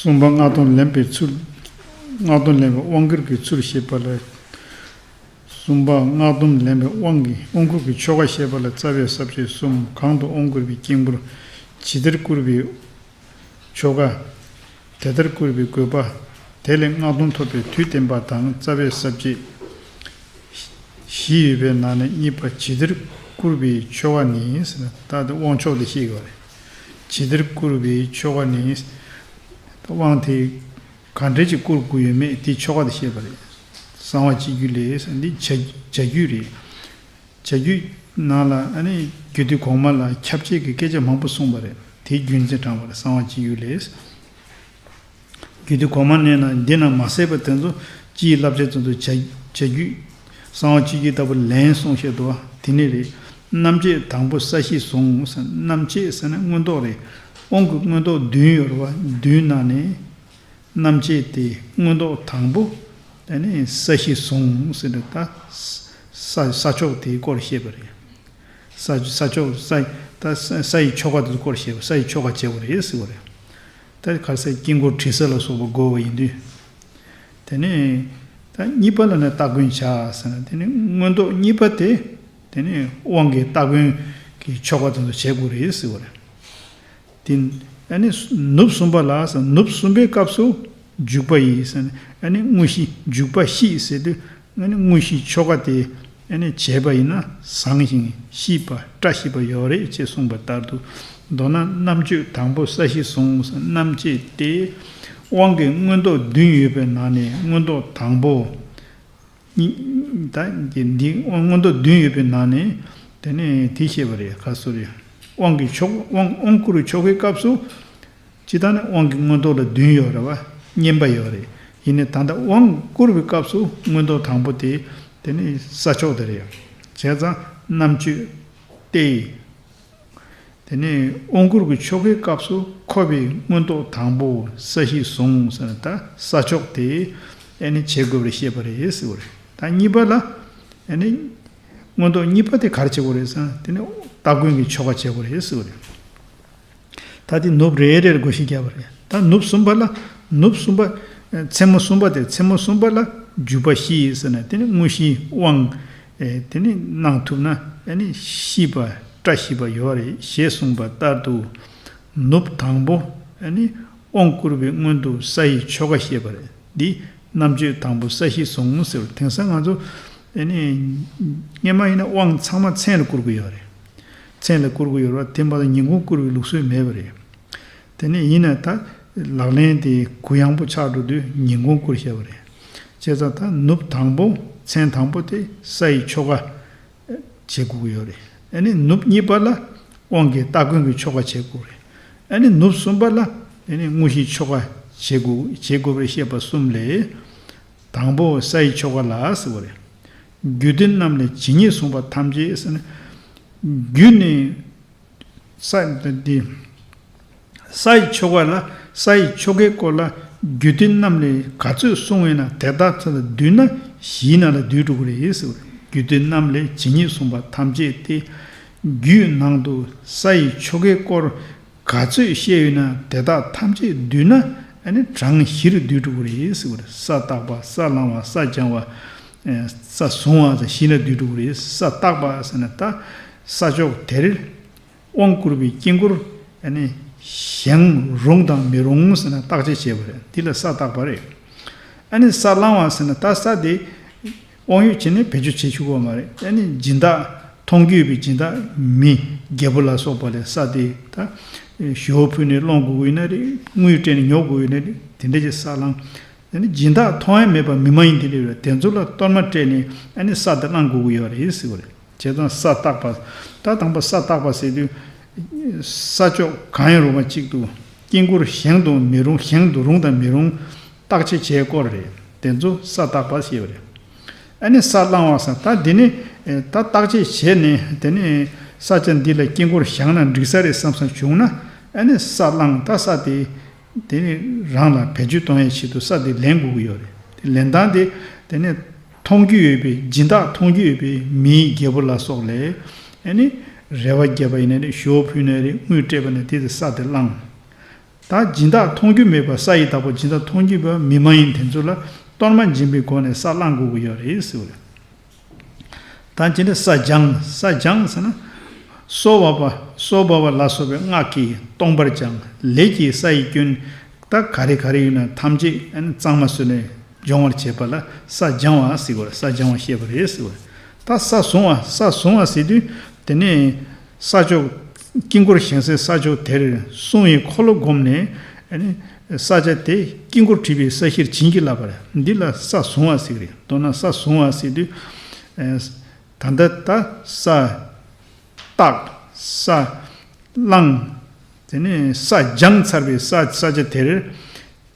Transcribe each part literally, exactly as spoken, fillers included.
གསུམ་པ་སྔགས་སྡོམ་ལེན་པའི་ཚུལ། སྔགས་སྡོམ་ལེན་པའི་དབང་བསྐུར་གྱི་ཚུལ་བཤད་པ་ལ། གསུམ་པ་སྔགས་སྡོམ་ལེན་པའི་དབང་གི་དབང་བསྐུར་གྱི་ཆོ་ག་བཤད་པ་ལ། རྩ་བའི་ས་བཅད་གསུམ། གང་དུ་དབང་བསྐུར་བའི་དཀྱིལ་འཁོར། ཇི་ལྟར་བསྐུར་བའི་ཆོ་ག། དེ་ལྟར་བསྐུར་བའི་དགོས་པ། དེ་ལས་སྔགས་སྡོམ་ཐོབ་པའི་དུས་བསྟན་པ་དང་། རྩ་བའི་ས་བཅད་བཞི་ཡོད་པའི་ནང་ནས་གཉིས་པ་ཇི་ལྟར་བསྐུར་བའི་ཆོ་ག་ནི་ཟེར་ན། ད་དེ་དབང་ཆོག་དེ་བཤད་ཡོད་རེད། ཇི་ལྟར་བསྐུར་བའི་ཆོ་ག་ནི། དབང་དེ་ག་འདྲ་ཅིག་བསྐུར་དགོས་ཡོད་མེད་དེ་ཆོ་ག་དེ་བཤད་པ་རེད། གསང་བ་སྤྱི་རྒྱུད་ལས་ཟེར་ན་འདི་བྱ་བྱ་རྒྱུད་རེད། བྱ་རྒྱུད་ནང་ལ་ཨ་ནི་རྒྱུད་སྡེ་གོང་མ་ལ་ཁྱབ་བྱེད་ཀྱི་སྐད་ཆ་མང་པོ་གསུངས་པ་རེད། དེའི་རྒྱུ་མཚན་དྲངས་པ་རེད། གསང་བ་སྤྱི་རྒྱུད་ལས། རྒྱུད་སྡེ་གོང་མ་ནས་ན་འདི་ན་མ་གསལ་བ་དེ་ཚོ་སྤྱིའི་བསླབ་བྱ་དེ་ཚོ་བྱ་བྱ་རྒྱུད། གསང་བ་སྤྱི་རྒྱུད་ལྟ་བུ་ལན་གསུངས་བཤད་འདུག་བ། དེ་ནས་རེད། རྣམ་བཅད་དང་པོ་ས་གཞི་བཟུང་ཟེར། རྣམ་བཅད་ཟེར་ན་མངོན་རྟོགས་རེད། དབང་གི་མངོན་རྟོགས་བདུན་ཡོད་རེད་བ། བདུན་ནང་ནས་རྣམ་བཅད་དེ་མངོན་རྟོགས་དང་པོ། དེ་ནས་ས་གཞི་བཟུང་ཟེར་ན་ད་ས་ས་ཕྱོགས་དེའི་སྐོར་བཤད་པ་རེད། ས་ས་ཕྱོགས་ས་ད་ས་ས་ཡི་ཆོ་ག་དེ་སྐོར་བཤད་པ། ས་ཡི་ཆོ་ག་བྱེད་དགོས་རེད་ཟེར་བ་རེད། ད་ག་ས་དཀྱིལ་འཁོར་བྲི་ས་ལ་སོགས་པ་དགོས་པ་ཡིན་དུས། དེ་ནས་ད་གཉིས་པ་ལ་ནི་སྟ་གོན་བྱ་ཟེར་ན། དེ་ནི་མངོན་རྟོགས་གཉིས་པ་དེ། དེ་ནི་དབང་གི་སྟ་གོན་གྱི་ཆོ་ག་དེ་ཚོ་བྱེད་དགོས་རེད་ཟེར་བ་རེད། དེ་ཨ་ནི་ནུབ་གསུམ་པ་ལ་ཟེར། ནུབ་གསུམ་པའི་སྐབས་སུ་འཇུག་པ་ཡིས་ཟེར་ན། ཨ་ནི་དངོས་གཞི་འཇུག་པ་ཤེས་ཟེར་དུས། ཨ་ནི་དངོས་གཞིའི་ཆོ་ག་དེ་ཨ་ནི་བྱས་པ་ཡིན་ན་བཟང་ཞིང་ཤེས་པ་བཀྲ་ཤིས་པ་ཡོད་རེད་ཅེས་གསུངས་པ་ལྟར་དུ། མདོར་ན་རྣམ་བཅད་དང་པོ་ས་གཞི་བཟུང་ཟེར། རྣམ་བཅད་དེ་དབང་གི་མངོན་རྟོགས་བདུན་ཡོད་པའི་ནང་ནས་མངོན་རྟོགས་དང་པོ། གཉིས་ད་འདི་འདི་མངོན་རྟོགས་བདུན་ཡོད་པའི་ནང་ནས། དེ་ནས་དེ་བཤད་པ་རེད། ག་སོ་རེད། དབང་གི་ཆོག་དབང་དབང་བསྐུར་བའི་ཆོ་གའི་སྐབས་སུ། སྤྱིར་བཏང་ནི་དབང་གི་མངོན་རྟོགས་ལ་བདུན་ཡོད་རེད་བ། བསྙེན་པ་ཡོད་རེད། ཡིན་ནའི་ད་ལྟ་དབང་བསྐུར་བའི་སྐབས་སུ་མངོན་རྟོགས་དང་པོ་དེ། དེ་ནི་ས་ཕྱོགས་དེ་རེད། བྱས་ཙང་རྣམ་དཔྱོད་སྟེ། དེ་ནས་དབང་བསྐུར་གྱི་ཆོ་གའི་སྐབས་སུ་འཁོར་བའི་མངོན་རྟོགས་དང་པོ་ས་གཞི་བཟུང་ཟེར་ན། ད་ས་ཕྱོགས་དེ་ཨ་ནི་བྱེད་དགོས་པར་བཤད་པ་རེད་ཟེར་བ་རེད། ད་གཉིས་པ་ལ་ཨ་ནི་མངོན་རྟོགས་གཉིས་པ་དེ་ག་རེ་བྱེད་དགོས་རེད་ཟེར་ན། དེ་ནི་སྟ་གོན་གྱི་ཆོ་ག་བྱེད་དགོས་རེད་ཟེར་བ་རེད། ད་དེ་ནུབ་རེ་རེར་བགོ་བཤའ་བརྒྱབ་པ་རེད། ད་ནུབ་གསུམ་པ་ལ། ནུབ་གསུམ་པ། མཚན་མོ་གསུམ་པ་དེ། མཚན་མོ་གསུམ་པ་ལ་འཇུག་པ་ཤེས་ཟེར་ན། དེ་ནི་དངོས་གཞིའི་དབང་། ཨེ་དེ་ནི་གནང་ཐུབ་ན་ཨ་ནི་ཤེས་པ་བཀྲ་ཤིས་པ་ཡོད་རེད་ཞེས་གསུངས་པ་ལྟར་དུ། ནུབ་དང་པོ་ཨ་ནི་དབང་བསྐུར་བའི་སྔོན་དུ་ས་ཡི་ཆོ་ག་བཤད་པ་རེད། འདི་རྣམ་དཔྱོད་དང་པོ་ས་གཞི་བཟུང་ཟེར་བ། དེང་སང་ང་ཚོ་ཨ་ནི་སྔོན་མ་ཡིན་ན་དབང་ཚང་མ་མཚན་ལ་བསྐུར་གི་ཡོད་རེད། མཚན་ལ་བསྐུར་གི་ཡོད་རེད་བ། དེ་མ་གཏོགས་ཉིན་གུང་བསྐུར་བའི་ལུགས་སྲོལ་མེད་པ་རེད། དེ་ནས་ཡིན་ན་ད་ལག་ལེན་དེ་གུ་ཡངས་པོ་ཆགས་འགྲོ་དུས་ཉིན་གུང་བསྐུར་བྱས་པ་རེད། བྱས་ཙང་ད་ནུབ་དང་པོ་མཚན་དང་པོ་དེ་ས་ཡི་ཆོ་ག་བྱེད་དགོས་ཀྱི་ཡོད་རེད། ཨ་ནི་ནུབ་གཉིས་པ་ལ་དབང་གི་སྟ་གོན་གྱི་ཆོ་ག་བྱེད་དགོས་རེད། ཨ་ནི་ནུབ་གསུམ་པ་ལ་ཨ་ནི་དངོས་གཞིའི་ཆོ་ག་བྱེད་དགོས་བྱེད་དགོས་པར་བཤད་པ་གསུམ་ལས། དང་པོ་ས་ཡི་ཆོ་ག་ལ་ཟེར་བ་རེད། རྒྱུད་སྡེ་རྣམས་ལས་ཇི་སྙེད་གསུངས་པ་ཐམས་ཅད་ཟེར་ན། རྒྱུད་ནས། ས་འདི། ས་ཡི་ཆོ་ག་ལ། ས་ཡི་ཆོ་གའི་སྐོར་ལ་རྒྱུད་སྡེ་རྣམས་ལས་ག་ཚོད་གསུངས་ཡོད་ན་དེ་དག་ཚོ་ལ་བསྡུས་ན་བཞིའི་ནང་ལ་འདུས་འགྲོ་གི་རེད་ཟེར་བ་རེད། རྒྱུད་སྡེ་རྣམས་ལས་ཇི་སྙེད་གསུངས་པ་ཐམས་ཅད་དེ། རྒྱུད་ནང་དུ་ས་ཡི་ཆོ་གའི་སྐོར་ག་ཚོད་བཤད་ཡོད་ན་དེ་དག་ཐམས་ཅད་བསྡུས་ན་ཨ་ནི་གྲངས་བཞིར་འདུས་འགྲོ་གི་རེད་ཟེར་བ་རེད། ས་བརྟག་པ། ས་བླང་བ། ས་སྦྱང་བ། ས་བཟུང་བ་དང་བཞི་ལ་འདུས་འགྲོ་གི་རེད། ས་བརྟག་པ་ཟེར་ན་ད་ས་ཕྱོགས་དེར་དབང་བསྐུར་བའི་དཀྱིལ་འཁོར་ཨ་ནི་བཞེངས་རུང་དང་མི་རུང་ཟེར་ན་བརྟག་དཔྱད་བྱས་པ་རེད། འདི་ལ་ས་བརྟག་པ་རེད། ཨ་ནི་ས་བླང་བ་ཟེར་ན་ད་ས་དེ་དབང་ཡོད་བྱས་ནས་བེད་སྤྱོད་བྱེད་ཆོག་གི་མ་རེད། ཨ་ནི་སྦྱིན་བདག་མཐོང་རྒྱུ་ཡོད་པའི་སྦྱིན་བདག་མི་རྒྱལ་པོ་ལ་སོགས་པ་ལས་ས་དེ་ད་ཞུ་བ་ཕུལ་ནས་སློང་དགོས་ཀྱི་ཡོད་ན་རེད། དངུལ་སྤྲད་ནས་ཉོ་དགོས་ཡོད་ན་རེད། དེ་འདྲ་ཅིག་ས་བླང་། ཨ་ནི་སྦྱིན་བདག་མཐོང་ཡ་མེད་པ་མི་མ་ཡིན་དེ་འདྲ་ཡོད་རེད། དེ་ཚོ་ལ་གཏོར་མ་སྤྲད་ནས་ཨ་ནི་ས་དེ་བླང་དགོས་ཀྱི་ཡོད་རེད་ཟེར་བ་རེད། བྱས་ཙང་ས་བརྟག་པ། ད་དང་པོ་ས་བརྟག་པ་ཟེར་དུས། ས་ཕྱོགས་གང་ཡང་རུང་བ་གཅིག་ཏུ་དཀྱིལ་འཁོར་བཞེངས་དང་མི་རུང་། བཞེངས་དང་རུང་དང་མི་རུང་བརྟག་དཔྱད་བྱེད་སྐོར་རེད། དེ་ཚོ་ས་བརྟག་པ་ཞེས་པ་རེད། ཨ་ནི་ས་བླང་བ་ཟེར་ད་འདི་ནི་ད་བརྟག་དཔྱད་བྱས་ནས་དེ་ནི་ས་ཆ་འདི་ལ་དཀྱིལ་འཁོར་བཞེངས་ན་འགྲིག་ས་རེད་བསམ་བསམ་བྱུང་ན། ཨ་ནི་ས་བླང་ད་ས་དེ། དེ་ནི་རང་ལ་བེད་སྤྱོད་གཏོང་ཡའི་ཆེད་དུ་ས་དེ་ལེན་དགོས་ཀྱི་ཡོད་རེད། དེ་ལེན་སྟངས་དེ་དེ་ནི་མཐོང་རྒྱུ་ཡོད་པའི་སྦྱིན་བདག་མཐོང་རྒྱུ་ཡོད་པའི་མིའི་རྒྱལ་པོ་ལ་སོགས་ལས་ཨ་ནི་རེ་བ་བརྒྱབ་པ་ཡིན་ན་རེད། ཞུ་བ་ཕུལ་ན་རེད། དངུལ་སྤྲད་པ་ན་དེ་དེ་ས་དེ་བླང་། ད་སྦྱིན་བདག་མཐོང་རྒྱུ་མེད་པ། ས་ཡི་བདག་པོ་སྦྱིན་བདག་མཐོང་རྒྱུ་མེད་པ་མི་མ་ཡིན་དེ་ཚོ་ལ་གཏོར་མ་སྦྱིན་པའི་སྒོ་ནས་ས་བླང་དགོས་ཀྱི་ཡོད་རེད་ཟེར་བ་རེད། ད་ཅི་འདྲ་ས་སྦྱངས། ས་སྦྱངས་ཟེར་ན། སོ་པ་པ། སོ་པ་པ་ལ་སོགས་པའི་སྔགས་ཀྱིས་སྟོང་པར་སྦྱངས། ལས་ཀྱིས་ས་ཡི་སྐྱོན། ད་ག་རེ་ག་རེ་ཡོད་ན་ཐམས་ཅད་གཙང་མ་བཟོས་ནས་སྦྱོང་བར་བྱེད་པ་ལ་ས་སྦྱང་བ་ཟེར་གོ། ས་སྦྱང་བ་བཤད་པ་རེད་ཟེར་གོ། ད་ས་བཟུང་བ། ས་བཟུང་བ་ཟེར་དུས་དེ་ནས་ས་ཕྱོགས། དཀྱིལ་འཁོར་བཞེངས་སའི་ས་ཕྱོགས་དེར་སྲུང་བའི་འཁོར་ལོ་བསྒོམས་ནས། ཨ་ནི་ས་ཆ་དེ་དཀྱིལ་འཁོར་བྲིས་པའི་ས་གཞིར་བྱིན་གྱིས་བརླབས་པ་རེད། འདི་ལ་ས་བཟུང་བ་ཟེར་གི་རེད། མདོར་ན་ས་བཟུང་བ་ཟེར་དུས། ད་ལྟ་ད་ས་བཏགས། ས་བླངས། དེ་ནས་ས་སྦྱངས་ཚར་བའི་ས་ས་ཆ་དེར།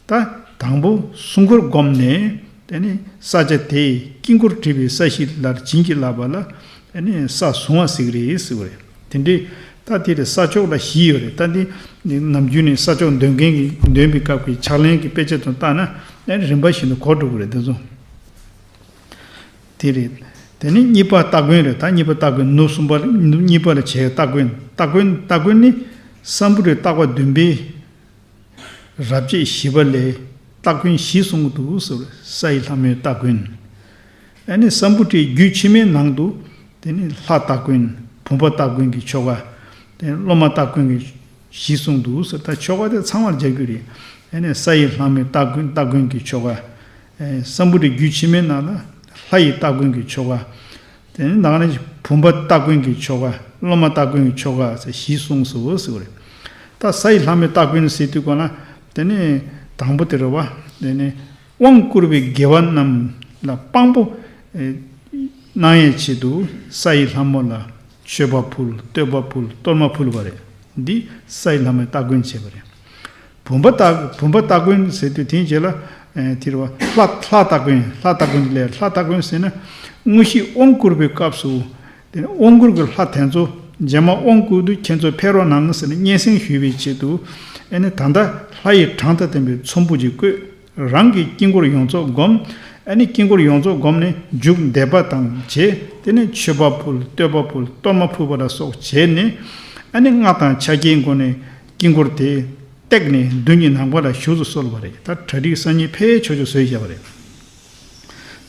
ད་དང་པོ་སྲུང་འཁོར་བསྒོམས་ནས། དེ་ནས་ས་ཆ་དེའི་དཀྱིལ་འཁོར་བྲིས་པའི་ས་གཞི་ལ་བྱིན་གྱིས་བརླབས་པ་ལ། དེ་ནས་ས་བཟུང་བ་ཟེར་གི་རེད་ཟེར་བ་རེད། དེ་འདྲའི་ད་དེ་རེད། ས་ཕྱོགས་ལ་བཞི་ཡོད་རེད། ད་འདི་ནམ་རྒྱུན་ནས་ས་ཕྱོགས་འདོན་མཁན་གྱི་འདོན་པའི་སྐབས་ཀྱི་ཕྱག་ལེན་གྱི་དཔེ་ཆ་དང་བལྟས་ན། རིམ་པ་བཞིན་དུ་གོ་འགྲོ་གི་རེད། དེ་ཚོ། དེ་རེད། དེ་ནས་གཉིས་པ་སྟ་གོན་རེད། ད་གཉིས་པ་སྟ་གོན། ནུབ་གསུམ་པ། ནུབ་གཉིས་པ་ལ་བྱས་སྟ་གོན། སྟ་གོན། སྟ་གོན་ནི་སམ་བྷོ་ཊའི་བརྟག་པ་བདུན་པའི་རབ་བྱེད་བཞི་པ་ལས་སྟ་གོན་བཞི་གསུངས་འདུག་ཟེར། ས་ཡི་ལྷ་མོའི་སྟ་གོན། ཨ་ནི་སམ་བྷོ་ཊའི་རྒྱུད་ཕྱི་མའི་ནང་དུ། དེ་ནི་ལྷ་སྟ་གོན། བུམ་པ་སྟ་གོན་གྱི་ཆོ་ག། དེ་ནི་སློབ་མ་སྟ་གོན་གྱི་བཞི་གསུངས་འདུག་ཟེར། ད་ཆོ་ག་དེ་ཚང་མར་སྦྱར་རྒྱུ་རེད། ཨ་ནི་ས་ཡི་ལྷ་མོའི་སྟ་གོན། སྟ་གོན་གྱི་ཆོ་ག། ཨེ། སམ་བྷོ་ཊའི་རྒྱུད་ཕྱི་མའི་ནང་ལ་ལྷ་ཡི་སྟ་གོན་གྱི་ཆོ་ག། དེ་ནི་ནང་ནས་བུམ་པ་སྟ་གོན་གྱི་ཆོ་ག། སློབ་མ་སྟ་གོན་གྱི་ཆོ་ག་ཟེར་བཞི་གསུངས་སོ་ཟེར་བ་རེད། ད་ས་ཡི་ལྷ་མོའི་སྟ་གོན་ཟེར་དུས་གོ་ན། དེ་ནི་དང་པོ་དེ་རེད་བ། དེ་ནི་དབང་བསྐུར་བའི་དགེ་བ་རྣམས་ལ་དཔང་པོ། ཨེ། གནང་ཡའི་ཆེད་དུ་ས་ཡི་ལྷ་མོ་ལ་མཆོད་པ་ཕུལ། བསྟོད་པ་ཕུལ། གཏོར་མ་ཕུལ་བ་རེད། འདི་ས་ཡི་ལྷ་མོའི་སྟ་གོན་བྱས་པ་རེད། བུམ་པ་སྟ། བུམ་པ་སྟ་གོན་ཟེར་དུས་དེའི་རྗེས་ལ། ཨེ། དེ་རེད་བ། ལྷ། ལྷ་སྟ་གོན། ལྷ་སྟ་གོན་ལས། ལྷ་སྟ་གོན་ཟེར་ན། དངོས་གཞི་དབང་བསྐུར་བའི་སྐབས་སུ། དེ་ནས་དབང་བསྐུར་གྱི་ལྷ་དེ་ཚོ། རྗེས་མ་དབང་བསྐུར་དུས་ཁྱེད་ཚོ་ཕེབས་རོགས་གནང་ཟེར་ནས་སྙན་སེང་ཞུ་བའི་ཆེད་དུ། ཨ་ནི་ད་ལྟ་ལྷ་ཡི་གྲངས་དང་ལྡན་པའི་ཚོམ་བུ་ཅིག་བཀོད། རང་གི་དཀྱིལ་འཁོར་ཡོངས་རྫོགས་བསྒོམ། ཨ་ནི་དཀྱིལ་འཁོར་ཡོངས་རྫོགས་བསྒོམས་ནས་མཇུག་འདེབས་པ་དང་བྱས། དེ་ནས་མཆོད་པ་ཕུལ། བསྟོད་པ་ཕུལ། གཏོར་མ་ཕུལ་བ་ལ་སོགས་བྱས་ནས། ཨ་ནི་སྔགས་དང་ཕྱག་རྒྱའི་སྒོ་ནས་དཀྱིལ་འཁོར་དེ་བཏེགས་ནས་མདུན་གྱི་ནམ་མཁའ་ལ་བཞུགས་སུ་གསོལ་བ་རེད། ད་གྲ་སྒྲིག་སང་ཉིན་ཕལ་ཆེར་ཆོག་ཆོག་བཟོས་བཞག་པ་རེད།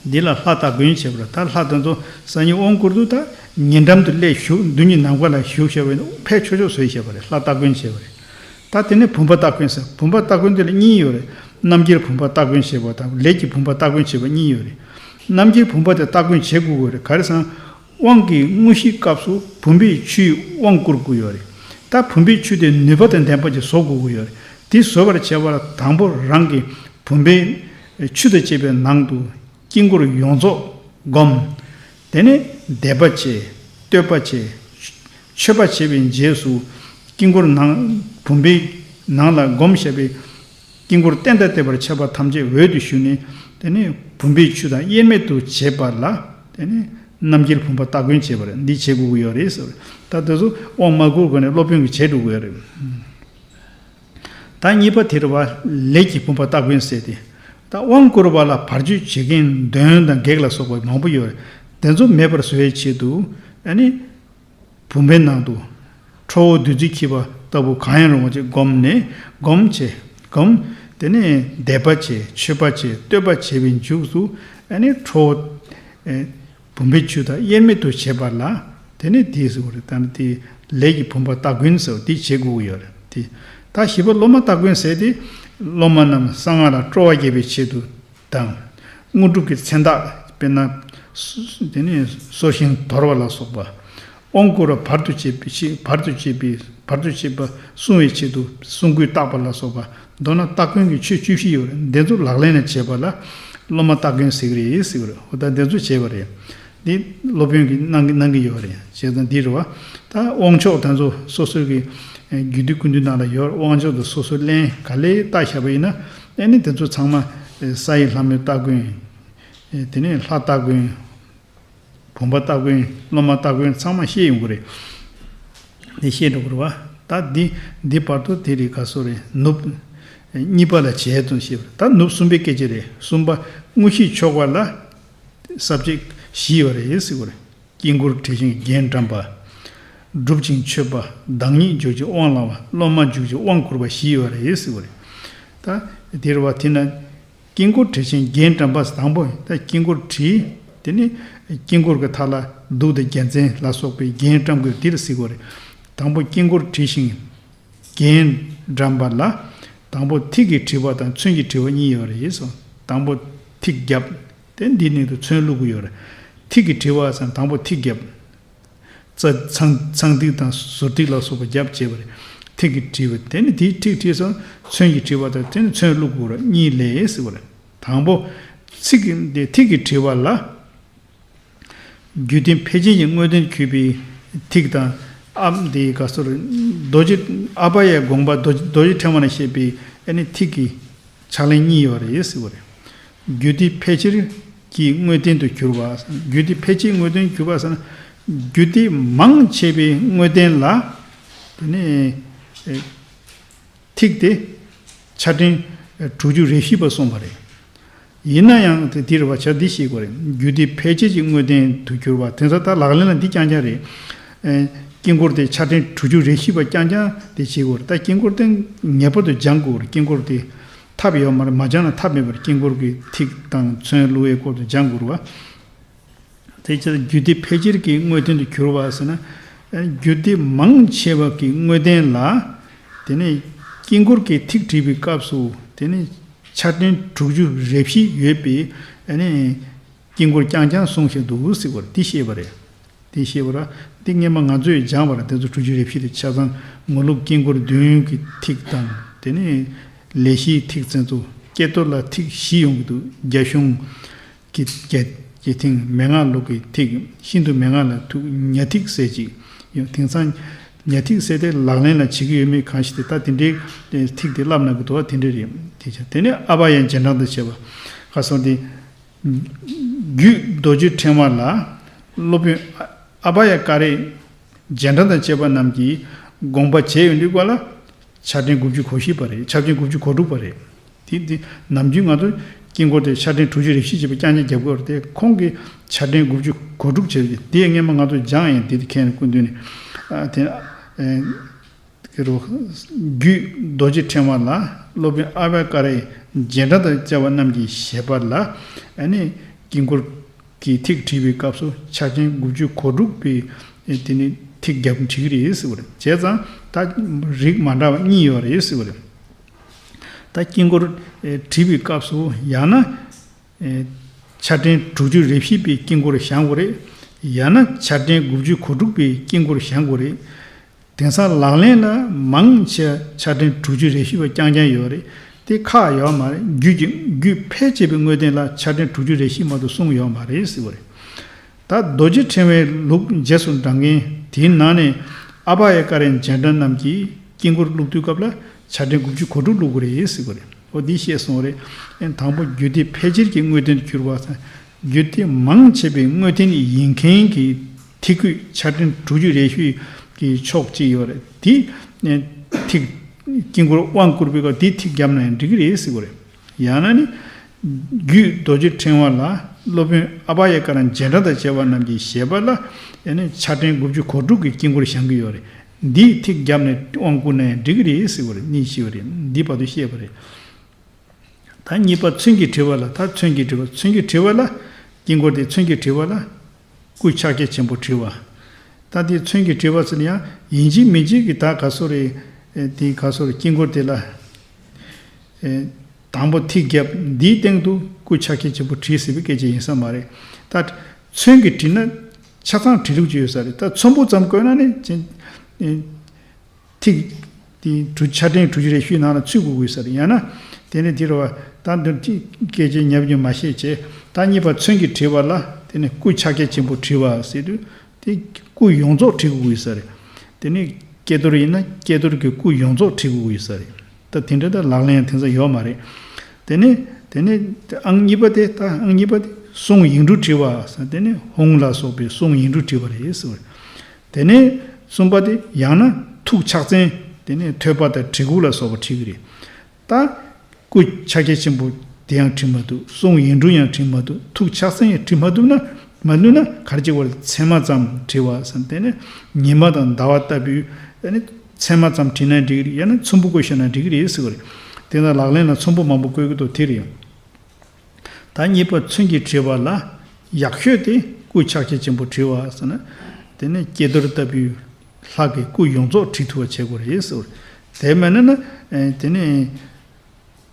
འདི་ལ་ལྷ་སྟ་གོན་བྱེད་པ་རེད། ད་ལྷ་དེ་ཚོ་སང་ཉིན་དབང་བསྐུར་དུས་ད་ཉེ་འགྲམ་དུ་སླེབས་བཞུགས། མདུན་གྱི་ནམ་མཁའ་ལ་བཞུགས་བྱས་པ་ཡིན་ན་ཕལ་ཆེར་ཆོག་ཆོག་བཟོས་བཞག་པ་རེད། ལྷ་སྟ་གོན་བྱེད་པ་རེད། ད་དེ་ནས་བུམ་པ་སྟ་གོན་ཟེར། བུམ་པ་སྟ་གོན་དེ་ལ་གཉིས་ཡོད་རེད། རྣམ་འགྱེད་བུམ་པ་སྟ་གོན་བྱེད་པ་དང་ལས་ཀྱི་བུམ་པ་སྟ་གོན་བྱེད་པ་གཉིས་ཡོད་རེད། རྣམ་འགྱེད་བུམ་པ་དེ་སྟ་གོན་བྱེད་དགོས་ཀྱི་ཡོད་རེད། ག་རེ་ཟེར་ན། དབང་གི་དངོས་གཞིའི་སྐབས་སུ་བུམ་པའི་ཆུས་དབང་བསྐུར་དགོས་ཡོད་རེད། ད་བུམ་པའི་ཆུ་དེ་ནུས་པ་དང་ལྡན་པ་ཅིག་བཟོ་དགོས་ཀྱི་ཡོད་རེད། དེ་བཟོ་བར་བྱེད་པར་དང་པོ་རང་གི་བུམ་པའི་ཆུ་དང་བཅས་པའི་ནང་དུ་དཀྱིལ་འཁོར་ཡོངས་རྫོགས་བསྒོམ། དེ་ནས་བཟླས་པ་བྱེད། བསྟོད་པ་བྱེད། མཆོད་པ་བྱེད་པའི་རྗེས་སུ། དཀྱིལ་འཁོར་ནང་། བུམ་པའི་ནང་ལ་བསྒོམ་བཞག་པའི་དཀྱིལ་འཁོར་རྟེན་དང་བརྟེན་པར་བཅས་པ་ཐམས་ཅད་འོད་དུ་ཞུ་ནས། དེ་ནས་བུམ་པའི་ཆུ་དང་དབྱེར་མེད་དུ་བྱེད་པ་ལ། དེ་ནས་རྣམ་འགྱེད་བུམ་པ་སྟ་གོན་བྱེད་པ་རེད། འདི་བྱེད་དགོས་ཀྱི་ཡོད་རེད་ཟེར། ད་དེ་ཚོ་དབང་མ་བསྐུར་གོང་ནས་སློབ་དཔོན་གྱིས་བྱེད་འགྲོ་གི་ཡོད་རེད། ད་གཉིས་པ་དེ་རེད་བ། ལས་ཀྱི་བུམ་པ་སྟ་གོན་ཟེར་ཏེ། ད་དབང་བསྐུར་བ་ལ་བར་གཅོད་བྱེད་མཁན་གདོན་དང་བགེགས་ལ་སོགས་པ་མང་པོ་ཡོད་རེད། དེ་ཚོ་མེད་པར་བཟོ་བའི་ཆེད་དུ། ཨ་ནི། བུམ་པའི་ནང་དུ་ཁྲོ་བོ་བདུད་རྩི་འཁྱིལ་པ་ལྟ་བུ་གང་ཡང་རུང་བ་ཅིག་བསྒོམས་ནས། བསྒོམ་བྱས། བསྒོམ། དེ་ནས་བཟླས་པ་བྱས། མཆོད་པ་བྱས། བསྟོད་པ་བྱས་པའི་མཇུག་ཏུ། ཨ་ནི་ཁྲོ་བོ། ཨེ། བུམ་པའི་ཆུ་དང་དབྱེར་མེད་དུ་བྱེད་པ་ལ། དེ་ནས་དེ་ཟེར་བ་རེད། ད་ནི་དེ་ལས་ཀྱི་བུམ་པ་སྟ་གོན་ཟེར་བ་དེ་བྱེད་དགོས་ཀྱི་ཡོད་རེད། དེ། ད་བཞི་པ་སློབ་མ་སྟ་གོན་ཟེར་དེ། སློབ་མ་རྣམས་གསང་སྔགས་ལ་སྤྲོ་བ་སྐྱེད་པའི་ཆེད་དུ། དང་། དངོས་གྲུབ་ཀྱི་མཚན་རྟགས། དཔེར་ན། སོ། དེ་ནས་སོ་ཤིང་དོར་བ་ལ་སོགས་པ། དབང་བསྐུར་བ་བར་དུ་གཅོད་པའི་ཆེད། བར་དུ་གཅོད་པའི། བར་དུ་གཅོད་པ་སྲུང་བའི་ཆེད་དུ་སྲུང་སྐུད་བཏགས་པ་ལ་སོགས་པ། མདོར་ན་སྟ་གོན་གྱི་ཆོས་བཅུ་བཞི་ཡོད་རེད། འདི་ཚོ་ལག་ལེན་ལ་བྱེད་པ་ལ་སློབ་མ་སྟ་གོན་ཟེར་གྱི་རེད་ཟེར་གྱི་རེད། འོ་ད་འདི་ཚོ་བྱས་པ་རེད། འདི་སློབ་དཔོན་གྱིས་གནང་གི་གནང་གི་ཡོད་རེད། བྱས་ཙང་འདི་རེད་བ། ད་དབང་ཆོག་དེ་ཚོ་སོ་སོ་གི་རྒྱུད་སྡེ་ཀུན་བཏུས་ནང་ལ་ཡོད། དབང་ཆོག་དེ་སོ་སོ་ལེན། ག་ལེར་བལྟས་བཞག་པ་ཡིན་ན། ཨ་ནི་དེ་ཚོ་ཚང་མ་ས་ཡི་ལྷ་མོའི་སྟ་གོན། དེ་ནས་ལྷ་སྟ་གོན། བུམ་པ་སྟ་གོན། སློབ་མ་སྟ་གོན་ཚང་མ་ཤེས་ཡོང་གི་རེད། འདི་ཤེས་འགྲོ་གི་རེད་བ། ད་འདི་འདི་བར་དུ་དེ་རེད། ག་སོ་རེད། ནུབ་གཉིས་པ་ལ་བྱས་ཙང་ཤེས་པ་རེད། ད་ནུབ་གསུམ་པའི་སྐད་ཆ་རེད། གསུམ་པ། དངོས་གཞི་ཆོ་ག་ལ་ས་བཅད་བཞི་ཡོད་རེད་ཟེར་གྱི་རེད། དཀྱིལ་འཁོར་བྲེ་ཞིང་རྒྱན་བཀྲམ་པ། སྒྲུབ་ཅིང་མཆོད་པ། བདག་ཉིད་འཇུག་ཅིང་དབང་བླང་བ། སློབ་མ་འཇུག་ཅིང་དབང་བསྐུར་བ་བཞི་ཡོད་རེད་ཟེར་བ་རེད། ད་དེ་རེད་བ། དེ་ན་དཀྱིལ་འཁོར་བྲི་ཞིང་རྒྱན་དྲངས་པ། དང་པོ་ད་དཀྱིལ་འཁོར་བྲིས། དེ་ནས་དཀྱིལ་འཁོར་གྱི་མཐའ་ལ་གདུགས་དང་རྒྱལ་མཚན་ལ་སོགས་པའི་རྒྱན་བཀྲམ་དགོས། འདིར་ཟེར་དགོས་རེད། དང་པོ་དཀྱིལ་འཁོར་བྲིས་ཤིང་རྒྱན་དྲངས་པ་ལ། དང་པོ་ཐིག་གིས་བྲིས་པ་དང་ཚོན་གྱིས་བྲིས་པ་གཉིས་ཡོད་རེད་ཟེར། དང་པོ་ཐིག་བརྒྱབ། དེ་འདི་ནས་དུ་ཚོན་བླུག་གི་ཡོད་རེད། ཐིག་གིས་བྲིས་པ་ཟེར་ན་དང་པོ་ཐིག་བརྒྱབ། ཚ- ཚངས- ཚངས་ཐིག་དང་ཟུར་ཐིག་ལ་སོགས་པ་བརྒྱབ་བྱས་པ་རེད། ཐིག་གིས་བྲིས་པ་དེ་ནི་དེའི་ཐིག་བྲིས་སོང་། ཚོན་གྱིས་བྲིས་པ་དང་དེ་ནི་ཚོན་བླུག་དགོས་རེད། གཉིས་ལས་ཟེར་བ་རེད། དང་པོ་ཚིག་གི་དེ་ཐིག་གིས་བྲིས་པ་ལ། རྒྱུད་སྡེ་ཕལ་ཆེར་གྱི་དངོས་བསྟན་གྱུར་པའི་ཐིག་དང་། ཨ་དེ་ག་སོར་རྡོ་རྗེ་ཨ་བྷ་ཡའི་དགོངས་པ་རྡོ་རྗེ་རྡོ་རྗེ་ཕྲེང་བ་ན་བཤད་པའི་ཨ་ནི་ཐིག་གི་ཕྱག་ལེན་གཉིས་ཡོད་རེད་ཟེར་བ་རེད། རྒྱུད་སྡེ་ཕལ་ཆེར་གྱི་དངོས་བསྟན་དུ་གྱུར་པ། རྒྱུད་སྡེ་ཕལ་ཆེར་དངོས་བསྟན་གྱུར་པ་ཟེར་ན། རྒྱུད་སྡེ་མང་ཆེ་བའི་དངོས་བསྟན་ལ། དེ་ནས་ཨེ་ཐིག་དེ་ཆ་ཕྲན་དྲུག་ཅུ་རེ་བཞི་པ་གསུངས་པ་རེད། ཡིན་ན་ཡང་དེ་དེ་རེད་བ། བྱ་འདི་ཤེས་དགོས་རེད། རྒྱུད་སྡེ་ཕལ་ཆེར་གྱི་དངོས་བསྟན་དུ་གྱུར་པ། དེ་ཚོ་ད་ལག་ལེན་ལ་འདི་རྐྱང་རྐྱང་རེད། ཨེ་དཀྱིལ་འཁོར་དེ་ཆ་ཕྲན་དྲུག་ཅུ་རེ་བཞི་པ་རྐྱང་རྐྱང་དེ་བྱེད་དགོས་རེད། ད་དཀྱིལ་འཁོར་དེ་ངེས་པར་དུ་སྦྱང་དགོས་རེད། དཀྱིལ་འཁོར་དེ་ཐབས་ཡོད་མ་རེད། མ་སྦྱངས་ན་ཐབས་མེད་པར་དཀྱིལ་འཁོར་གྱི་ཐིག་དང་ཚོན་བླུག་པའི་སྐོར་དུ་སྦྱང་དགོས་རེད་བ། དེ་ཕྱིར་རྒྱུད་སྡེ་ཕལ་ཆེར་གྱི་དངོས་བསྟན་དུ་གྱུར་པ་ཟེར་ན། ཨེ་རྒྱུད་སྡེ་མང་ཆེ་བ་གི་དངོས་བསྟན་ལ། དེ་ནས་དཀྱིལ་འཁོར་གྱི་ཐིག་བྲིས་པའི་སྐབས་སུ་དེ་ནས་ཆ་ཕྲན་དྲུག་ཅུ་རེ་བཞི་ཡོད་པའི་ཨ་ནི་དཀྱིལ་འཁོར་རྐྱང་རྐྱང་གསུངས་བཞག་འདུག་ཟེར་བ་རེད། འདི་ཤེས་པ་རེད། འདི་ཤེས་པ་རེད། འདི་སྔས་མ་ང་ཚོས་སྦྱངས་པ་རེད། དེ་ཚོ་དྲུག་ཅུ་རེ་བཞི་དེ་ཆ་ཚང་ངོ་ལུགས་དཀྱིལ་འཁོར་བདུན་གྱི་ཐིག་དང་། དེ་ནས་ལས་གཞིའི་ཐིག་ཚན་ཚོ། ཀྱེ་ཏོ་ལ་ཐིག་བཞི་ཡོང་གི་འདུག་རྒྱ་གཞུང་གི་རྒྱ་རྒྱ་ཐིག་མན་ངག་ལུགས་ཀྱི་ཐིག་ཤིན་ཏུ་མན་ངག་ལ་ཐུག་ཉ་ཐིག་ཟེར་ཅིག་ཡོད། དེང་སང་ཉ་ཐིག་ཟེར་དེ་ལག་ལེན་ལ་བྱེད་ཀྱི་ཡོད་མེད་གང་ཤེས། དེ་ད་དེ་འདྲའི་ཐིག་དེ་བསླབ་གནང་གི་འདུག་བ། དེ་འདྲ་རེད། དེ་ཆ་དེ་ནས་ཨ་བྷ་ཡ་རྗེས་འབྲང་དང་བཅས་པ་ག་སོང་དེ། རྒྱུད་རྡོ་རྗེ་ཕྲེང་བ་ལ་སློབ་དཔོན་ཨ་ཨ་བྷ་ཡ་ཀ་རའི་རྗེས་འབྲང་དང་བཅས་པ་རྣམས་ཀྱིས་དགོངས་པ་བྱས་ཡོད་འདུག་པ་ལ། ཆ་ཕྲན་དགུ་བཅུ་གོ་བཞི་པ་རེད། ཆ་ཕྲན་དགུ་བཅུ་གོ་དྲུག་པ་རེད། དེ་དེ་ནམ་རྒྱུན་ང་ཚོ་དཀྱིལ་འཁོར་དེ་ཆ་ཕྲན་དྲུག་ཅུ་རེ་བཞི་བྱས་པ་རྐྱང་རྐྱང་རྒྱབ་དགོས་རེད་དེ། ཁོང་གིས་ཆ་ཕྲན་དགུ་བཅུ་གོ་དྲུག་བྱས་ཏེ། དེ་སྔས་མ་ང་ཚོ་སྦྱངས་ཡིན། དེ་དེ་ཁྱེད་ནས་སྐུ་མདུན་ནས་ཨ་དེ་ཨ་དེ་རུ་རྒྱུད་རྡོ་རྗེ་ཕྲེང་བ་ལ་སློབ་དཔོན་ཨ་བྷ་ཀ་རའི་རྗེས་འབྲང་དང་བཅས་པ་རྣམས་ཀྱི་བཞེད་པ་ལ། ཨ་ནི་དཀྱིལ་འཁོར་གྱི་ཐིག་བྲིས་པའི་སྐབས་སུ་ཆ་ཕྲན་དགུ་བཅུ་གོ་དྲུག་པའི་དེ་ནི་ཐིག་རྒྱབ་བྲིས་ཀྱི་རེད་ཟེར་བ་རེད། བྱས་ཙང་ད་རིགས་མ་འདྲ་བ་གཉིས་ཡོད་རེད་ཟེར་བ་རེད། ད་དཀྱིལ་འཁོར་ཨེ་བྲིས་པའི་སྐབས་སུ་ཡང་ན་ཨེ་ཆ་ཕྲན་དྲུག་ཅུ་རེ་བཞི་པའི་དཀྱིལ་འཁོར་བཞེངས་དགོས་རེད། ཡང་ན་ཆ་ཕྲན་དགུ་བཅུ་གོ་དྲུག་པའི་དཀྱིལ་འཁོར་བཞེངས་དགོས་རེད། དེང་སང་ལག་ལེན་ལ་མང་ཆེ་ཆ་ཕྲན་དྲུག་ཅུ་རེ་བཞི་པ་རྐྱང་རྐྱང་ཡོད་རེད། དེ་ཁག་ཡོད་མ་རེད། རྒྱུད་ཀྱི་རྒྱུད་ཕལ་ཆེ་བའི་དངོས་བསྟན་ལ་ཆ་ཕྲན་དྲུག་ཅུ་རེ་བཞི་མ་གཏོགས་གསུངས་ཡོད་མ་རེད་ཟེར་བ་རེད། ད་རྡོ་རྗེ་ཕྲེང་བའི་ལུགས་རྗེས་སུ་འབྲང་མཁན་དེའི་ནང་ནས་ཨ་བྷ་ཡ་ཀ་རའི་རྗེས་འབྲང་རྣམས་ཀྱིས་དཀྱིལ་འཁོར་བླུགས་དུས་སྐབས་ལ་ཆ་ཕྲན་དགུ་བཅུ་གོ་དྲུག་བླུགས་དགོས་རེད་ཟེར་བ་རེད། འོ་འདི་བཤད་སོང་རེད། ཨེ་དང་པོ་རྒྱུད་སྡེ་ཕལ་ཆེར་གྱི་དངོས་བསྟན་དུ་གྱུར་པ་དང་། རྒྱུད་སྡེ་མང་ཆེ་བའི་དངོས་བསྟན་ཡིན་མཁན་གྱི་ཐིག་སྐུད་ཆ་ཕྲན་དྲུག་ཅུ་རེ་བཞི་གི་ཕྱོགས་གཅིག་ཡོད་རེད། དེ་ཨེ་ཐིག་དཀྱིལ་འཁོར་དབང་བསྐུར་བའི་སྐབས་དེ་ཐིག་བརྒྱབ་ན་ཡང་འགྲིག་གི་རེད་ཟེར་བ་རེད། ཡང་ན་ནི། རྒྱུད་རྡོ་རྗེ་ཕྲེང་བ་ལ་སློབ་དཔོན་ཨ་བྷ་ཡ་ཀ་ར་རྗེས་འབྲང་དང་བཅས་པ་རྣམས་ཀྱི་བཞེད་པ་ལ་ཡང་ན་ཆ་ཕྲན་དགུ་བཅུ་གོ་དྲུག་གི་དཀྱིལ་འཁོར་བཞེངས་ཀྱི་ཡོད་རེད། འདིས་ཐིག་བརྒྱབ་ནས་དབང་བསྐུར་ན་ཡང་འགྲིག་གི་རེད་ཟེར་བ་རེད། གཉིས་ཤེས་པ་རེད། འདི་བར་དུ་བཤད་པ་རེད། ད་གཉིས་པ་ཚོན་གྱིས་བྲིས་པ་ལ། ད་ཚོན་གྱིས་བྲིས་པ། ཚོན་གྱིས་བྲིས་པ་ལ། དཀྱིལ་འཁོར་དེ་ཚོན་གྱིས་བྲིས་པ་ལ། སྐུ་ཕྱག་རྒྱ་ཆེན་པོ་བྲིས་པ། ད་དེ་ཚོན་གྱིས་བྲིས་པ་ཟེར་ན་ཡང་ཡིན་གཅིག་མིན་གཅིག་གི་ད་ག་སོ་རེད། ཨེ་དེ་ག་སོ་རེད། དཀྱིལ་འཁོར་དེ་ལ། ཨེ་དང་པོ་ཐིག་བརྒྱབ། འདིའི་སྟེང་དུ་སྐུ་ཕྱག་རྒྱ་ཆེན་པོ་བྲིས་ཟེར་བའི་སྐད་ཆ་ཡིན་ས་མ་རེད། ད་ཚོན་གྱིས་བྲིས་ན་ཆ་ཚང་བྲིས་ལུགས་ཅིག་ཡོད་ས་རེད། ད་ཚོམ་བུ་ཙམ་བཀོད་ན་ནི་ཅི། ཨེ། ཐིག་དེ་དྲུག་ཆ་ཕྲན་དྲུག་ཅུ་རེ་བཞིའི་ནང་ལ་ཚུད་དགོས་དགོས་ས་རེད། ཡང་ན་དེ་ནི་དེ་རུ་བ་ད་འདིར་ཅིག་སྐད་ཆ་ཉབ་ཉུབ་མ་བཤད་བྱས། ད་གཉིས་པ་ཚོན་གྱིས་བྲིས་པ་ལ་དེ་ནི་སྐུ་ཕྱག་རྒྱ་ཆེན་པོ་བྲིས་པ་ཟེར་དུས་དེ་སྐུ་ཡོངས་རྫོགས་བྲིས་དགོས་ས་རེད། དེ་ནི་ཀྱེ་རྡོར་ཡིན་ན་ཀྱེ་རྡོར་གྱི་སྐུ་ཡོངས་རྫོགས་བྲིས་དགོས་ས་རེད། ད་དེ་འདྲ་ད་ལག་ལེན་ཡང་དེང་སང་ཡོད་མ་རེད། དེ་ནི་དེ་ནི་ཨང་གཉིས་པ་དེ། ད་ཨང་གཉིས་པ་དེ་གསུང་ཡིག་འབྲུ་བྲིས་པ་ཟེར། དེ་ནི་ཧཱུྃ་ལ་སོགས་པའི་གསུང་ཡིག་འབྲུ་བྲིས་པ་རེད་ཟེར་བ་རེད། དེ་ནས་གསུམ་པ་དེ་ཡང་ན་ཐུགས་ཕྱག་མཚན། དེ་ནས་ཐོད་པ་དང་གྲི་གུག་ལ་སོགས་པ་བྲིས་ཀྱི་རེད། ད་སྐུ་ཕྱག་རྒྱ་ཆེན་པོ་དེ་ཡང་བྲིས་མ་ཐུབ། གསུང་ཡིག་འབྲུ་ཡང་བྲིས་མ་ཐུབ། ཐུགས་ཕྱག་མཚན་ཡང་བྲིས་མ་ཐུབ་ན། མ་ནུས་ན་ག་རེ་བྱེད་དགོས་རེད། ཚད་མ་ཙམ་བྲི་བ་ཟེར། དེ་ནས་ཉི་མ་དང་ཟླ་བ་ལྟ་བུའི་ཨ་ནི་ཚད་མ་ཙམ་བྲིས་ན་འགྲིག་གི་རེད། ཡང་ན་ཚོམ་བུ་བཀོད་བཞག་ན་འགྲིག་གི་རེད་ཟེར་བ་རེད། དེ་ན་ལག་ལེན་ལ་ཚོམ་བུ་མང་པོ་བཀོད་ཀྱི་འདུག་དེ་རེད། ད་གཉིས་པ་ཚོན་གྱིས་བྲིས་པ་ལ་ཡག་ཤོས་དེ་སྐུ་ཕྱག་རྒྱ་ཆེན་པོ་བྲི་བ་ཟེར་ན། དེ་ནས་ཀྱེ་རྡོར་ལྟ་བུའི་ལྷ་གི་སྐུ་ཡོངས་རྫོགས་བྲི་ཐུབ་པ་བྱེད་དགོས་རེད་ཟེར་བ་རེད། དེ་མིན་ན་ཨེ་དེ་ནས་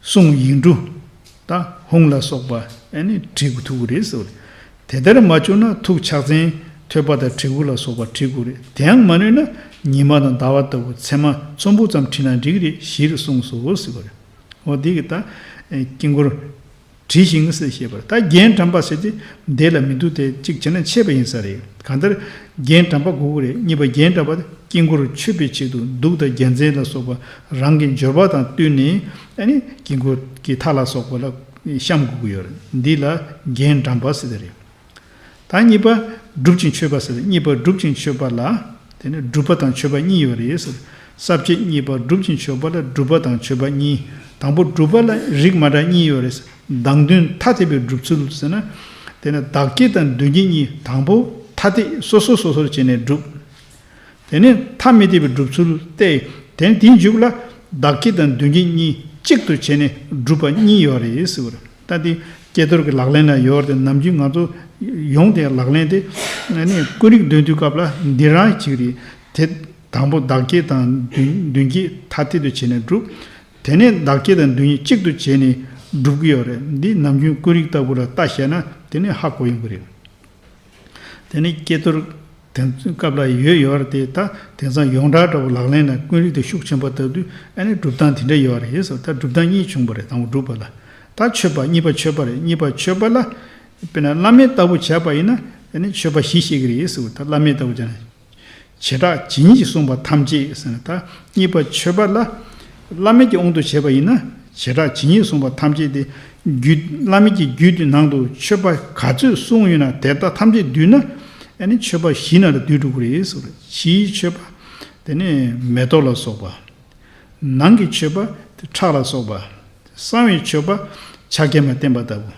གསུང་ཡིག་འབྲུ་དང་ཧཱུྃ་ལ་སོགས་པ་ཨེ་ནི་བྲི་ཐུབ་ཀྱི་རེད་ཟེར་བ་རེད། དེ་ལྟར་མ་བྱུང་ན་ཐུགས་ཕྱག་མཚན་ཐོད་པ་དང་གྲི་གུག་ལ་སོགས་པ་བྲི་དགོས་རེད། དེའང་མ་ནུས་ན་ཉི་མ་དང་ཟླ་བ་ལྟ་བུ་ཚད་མ་ཚོམ་བུ་ཙམ་བྲིས་ན་འགྲིག་གི་རེད། གཞིར་གསུངས་སོ་ཟེར་བ་རེད། འོ་འདི་གི་ད་ཨེ་དཀྱིལ་འཁོར་བྲིས་ཤིང་ཟེར་བཤད་པ་རེད། ད་རྒྱན་དྲངས་པ་ཟེར་དེ་འདི་ལ་མི་འདུག་དེ་གཅིག་བྱས་ན་ཆད་པ་ཡིན་ས་རེད། གང་ལྟར་རྒྱན་དྲངས་པ་དགོས་ཀྱི་རེད། གཉིས་པ་རྒྱན་དྲངས་པ་དེ་དཀྱིལ་འཁོར་མཆོད་པའི་ཆེད་དུ་གདུགས་དང་རྒྱལ་མཚན་ལ་སོགས་པ་རང་གི་འབྱོར་པ་དང་བསྟུན་ནས་ཨ་ནི་དཀྱིལ་འཁོར་གྱི་མཐའ་ལ་སོགས་པ་ལ་བཤམས་དགོས་ཀྱི་ཡོད་རེད། འདི་ལ་རྒྱན་དྲངས་པ་ཟེར་དེ་རེད། ད་གཉིས་པ་སྒྲུབ་ཅིང་མཆོད་པ་ཟེར། གཉིས་པ་སྒྲུབ་ཅིང་མཆོད་པ་ལ་དེ་ནི་སྒྲུབ་པ་དང་མཆོད་པ་གཉིས་ཡོད་རེད་ཟེར། ས་བཅད་གཉིས་པ་སྒྲུབ་ཅིང་མཆོད་པ་ལ་སྒྲུབ་པ་དང་མཆོད་པ་གཉིས། དང་པོ་སྒྲུབ་པ་ལ་རིགས་མ་འདྲ་གཉིས་ཡོད་རེད་ཟེར། བདག་མདུན་ཐ་དད་པའི་སྒྲུབ་ཚུལ་ཟེར་ན། དེ་ནི་བདག་བསྐྱེད་དང་མདུན་བསྐྱེད་གཉིས། དང་པོ་ཐ་དད་སོ་སོ་སོ་སོར་བྱས་ནས་སྒྲུབ། དེ་ནས་ཐ་མི་དད་པའི་སྒྲུབ་ཚུལ་ཏེ། དེ་ནས་དེའི་མཇུག་ལ་བདག་བསྐྱེད་དང་མདུན་བསྐྱེད་གཉིས་གཅིག་ཏུ་བྱས་ནས་སྒྲུབ་པ་གཉིས་ཡོད་རེད་ཟེར་བ་རེད། ད་དེ་ཀྱེ་རྡོར་གྱི་ལག་ལེན་ལ་ཡོད་རེད། ནམ་རྒྱུན་ང་ཚོ་ཡོང་དེ་ལག་ལེན་དེ་ནི་ཀུན་རིག་འདོན་དུས་སྐབས་ལ་འདི་རང་གཅིག་རེད། དེ་དང་པོ་བདག་བསྐྱེད་དང་མདུན་མདུན་བསྐྱེད་ཐ་དད་དུ་བྱས་ནས་སྒྲུབ། དེ་ནས་བདག་བསྐྱེད་དང་མདུན་བསྐྱེད་གཅིག་ཏུ་བྱས་ནས་སྒྲུབ་ཀྱི་ཡོད་རེད། འདི་ནམ་རྒྱུན་ཀུན་རིག་ལྟ་བུ་ལ་ལྟ་བཤད་ན་དེ་ནི་ཧ་གོ་ཡོང་གི་རེད། དེ་ནི་ཀྱེ་རྡོར་དེ་ཚོའི་སྐབས་ལ་ཡོད་ཡོད་རེད་དེ། ད་དེང་སང་ཡོངས་གྲགས་འདྲ་བོ་ལག་ལེན་ལ་ཀུན་རིག་དེ་ཤུགས་ཆེན་པོ་བཏབ་དུས་ཨ་ནི་སྒྲུབ་སྟངས་དེ་འདྲ་ཡོད་རེད་ཟེར། ད་སྒྲུབ་སྟངས་གཉིས་བྱུང་བ་རེད། དང་པོ་སྒྲུབ་པ་ལ། ད་མཆོད་པ་གཉིས་པ་མཆོད་པ་རེད། གཉིས་པ་མཆོད་པ་ལ་དཔེར་ན་བླ་མེད་ལྟ་བུ་བྱས་པ་ཡིན་ན་ཨ་ནི་མཆོད་པ་བཞི་བཤད་ཀྱི་རེད་ཟེར། ད་བླ་མེད་ལྟ་བུ་བྱས་ན། བྱེ་བྲག་ཇི་སྙེད་ཀྱིས་གསུངས་པ་ཐམས་ཅད་ཟེར་ན། ད་གཉིས་པ་མཆོད་པ་ལ་བླ་མེད་ཀྱི་དབང་དུ་བྱས་པ་ཡིན་ན་བྱེ་བྲག་ཇི་སྙེད་གསུངས་པ་ཐམས་ཅད་དེ་རྒྱུད། བླ་མེད་ཀྱི་རྒྱུད་དེ་ནང་དུ་མཆོད་པ་ག་ཚོད་གསུངས་ཡོད་ན་དེ་དག་ཐམས་ཅད་བསྡུས་ན་ཨ་ནི་མཆོད་པ་བཞིའི་ནང་ལ་འདུས་འགྲོ་གི་རེད་ཟེར། ཕྱིའི་མཆོད་པ། དེ་ནས་མེ་ཏོག་ལ་སོགས་པ། ནང་གི་མཆོད་པ་དེ་ཁྲག་ལ་སོགས་པ། གསང་བའི་མཆོད་པ་ཕྱག་རྒྱ་མ་བསྟན་པ་ལྟ་བུ།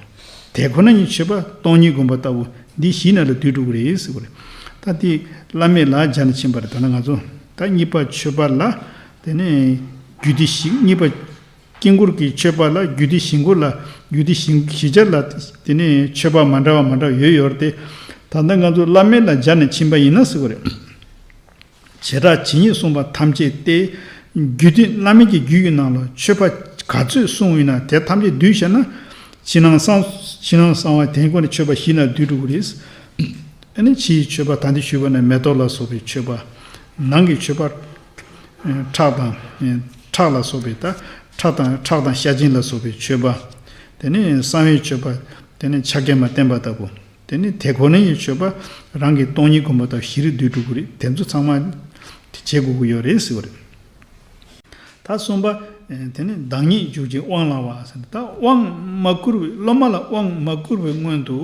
དེ་ཁོ་ན་ཉིད་མཆོད་པ་སྟོང་ཉིད་བསྒོམ་པ་ལྟ་བུ། འདི་བཞིའི་ནང་ལ་འདུས་འགྲོ་གི་རེད་ཟེར་བ་རེད། ད་དེ་བླ་མེད་ལ་སྦྱར་ནས་ཕྱིན་པ་རེད། ད་ནི་ང་ཚོ་ད་གཉིས་པ་མཆོད་པ་ལ་དེ་ནས་རྒྱུད་སྡེ་བཞི། གཉིས་པ་དཀྱིལ་འཁོར་གྱི་མཆོད་པ་ལ་རྒྱུད་སྡེ་བཞི་འཁོར་ལ་རྒྱུད་སྡེ་བཞི་བཞི་ཆར་ལ་དེ་ནས་མཆོད་པ་མ་འདྲ་བ་མ་འདྲ་བ་ཡོད་ཡོད་རེད་དེ། ད་ལྟ་ང་ཚོ་བླ་མེད་ལ་སྦྱར་ནས་ཕྱིན་པ་ཡིན་ན་ཟེར་བ་རེད། བྱེ་བྲག་ཇི་སྙེད་གསུངས་པ་ཐམས་ཅད་དེ། རྒྱུད་སྡེ་བླ་མེད་ཀྱི་རྒྱུད་ཀྱི་ནང་ལ་མཆོད་པ་ག་ཚོད་གསུངས་ཡོད་ན་དེ་ཐམས་ཅད་བསྡུས་བྱས་ན། ཕྱི་ནང་གསང་ཕྱི་ནང་གསང་བ་དེ་ཁོ་ནས་མཆོད་པ་བཞི་ན་བསྡུས་འགྲོ་གི་རེད། ཨ་ནི་ཕྱིའི་མཆོད་པ་ད་འདི་ཞུས་པ་ནས་མེ་ཏོག་ལ་སོགས་པའི་མཆོད་པ། ནང་གི་མཆོད་པ། ཁྲག་དང་། ཁྲག་ལ་སོགས་པའི་ད། ཁྲག་དང་ཁྲག་དང་ཤ་ཆེན་ལ་སོགས་པའི་མཆོད་པ། དེ་ནས་གསང་བའི་མཆོད་པ། དེ་ནས་ཕྱག་རྒྱ་མ་བསྟན་པ་ལྟ་བུ། དེ་ནི་དེ་ཁོ་ན་ཡི་མཆོད་པ་རང་གི་སྟོང་ཉིད་སྒོམ་པ་དང་བཞིར་འདུས་འགྲོ་གི་རེད། དེ་ཚོ་ཚང་མ་དེ་བྱེད་དགོས་ཀྱི་ཡོད་རེད་ཟེར་བ་རེད། ད་གསུམ་པ། དེ་ནི་བདག་ཉིད་འཇུག་ཅིང་དབང་བླང་བ་ཟེར། ད་དབང་མ་བསྐུར་བའི་སློབ་མ་ལ་དབང་མ་བསྐུར་བའི་སྔོན་དུ།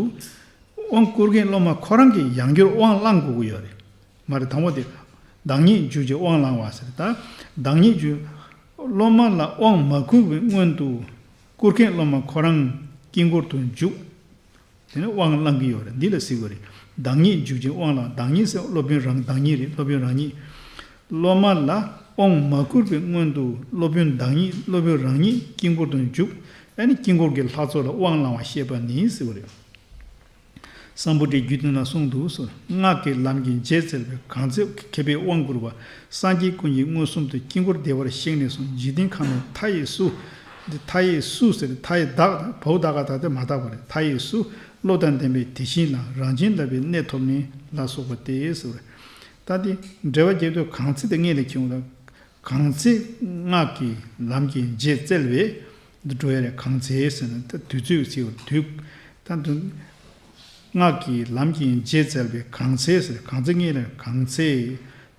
དབང་བསྐུར་མཁན་སློབ་མ་ཁོ་རང་གིས་ཡང་བསྐྱར་དབང་བླང་དགོས་ཀྱི་ཡོད་རེད། མ་རེད། དང་པོ་དེ། བདག་ཉིད་འཇུག་ཅིང་དབང་བླང་བ་ཟེར། ད་བདག་ཉིད་འཇུག་སློབ་མ་ལ་དབང་མ་བསྐུར་བའི་སྔོན་དུ། བསྐུར་མཁན་སློབ་མ་ཁོ་རང་དཀྱིལ་འཁོར་དུ་འཇུག་དེ་ནས་དབང་བླང་གི་ཡོད་རེད། འདི་ལ་ཟེར་དགོས་རེད། བདག་ཉིད་འཇུག་ཅིང་དབང་བླང་། བདག་ཉིད་ཟེར་སློབ་དཔོན་རང་བདག་ཉིད་རེད། སློབ་དཔོན་རང་ཉིད། སློབ་མ་ལ་དབང་མ་བསྐུར་བའི་སྔོན་དུ་སློབ་དཔོན་བདག་ཉིད་སློབ་དཔོན་རང་ཉིད་དཀྱིལ་འཁོར་དུ་འཇུག་ཨ་ནི་དཀྱིལ་འཁོར་གྱི་ལྷ་ཚོགས་ལ་དབང་བླང་བ་ཞེས་པ་ནི་ཟེར་བ་རེད། སམ་བྷོ་ཊའི་རྒྱུད་སྡེ་ན་གསུངས་འདུག་ཟེར། སྔགས་ཀྱི་ལམ་གྱི་རྗེས་བཙལ་བའི་གང་ཚེ་མཁས་པས་དབང་བསྐུར་བ། སངས་རྒྱས་ཀུན་གྱིས་མངོན་སུམ་དུ། དཀྱིལ་འཁོར་བདེ་བར་གཤེགས་ནས་སུ། འཇིག་རྟེན་ཁམས་ན་མཐའ་ཡས་སུ། འདི་མཐའ་ཡས་སུ་ཟེར་མཐའ་ཡས་བདག་བའོ། བདག་ག་ད་དེ་མ་བཏགས་པ་རེད། མཐའ་ཡས་སུ། བློ་དང་ལྡན་པས་དེ་བཞིན་ལ། རང་བྱིན་བརླབས་པས་གནས་ཐོབ་ནས་ལ་སོགས་པ་སྟེ་ཟེར། ད་དེ་འགྲེལ་པ་རྒྱབ་དུས་གང་ཚེ་དེ་སྔོན་ལ་ཁྱེར་འོང་ད། གང་ཚེ་སྔགས་ཀྱི་ལམ་གྱི་རྗེས་བཙལ་བས། འདི་འགྲོ་ཡ་རེད། གང་ཚེ་ཟེར་ན་ད་དུས་ཚོད་ཟེར་བ་དུས། ད་དུ་སྔགས་ཀྱི་ལམ་གྱི་རྗེས་བཙལ་བས་གང་ཚེ་ཟེར། གང་ཚེ་སྔོན་ལ་གང་ཚེ།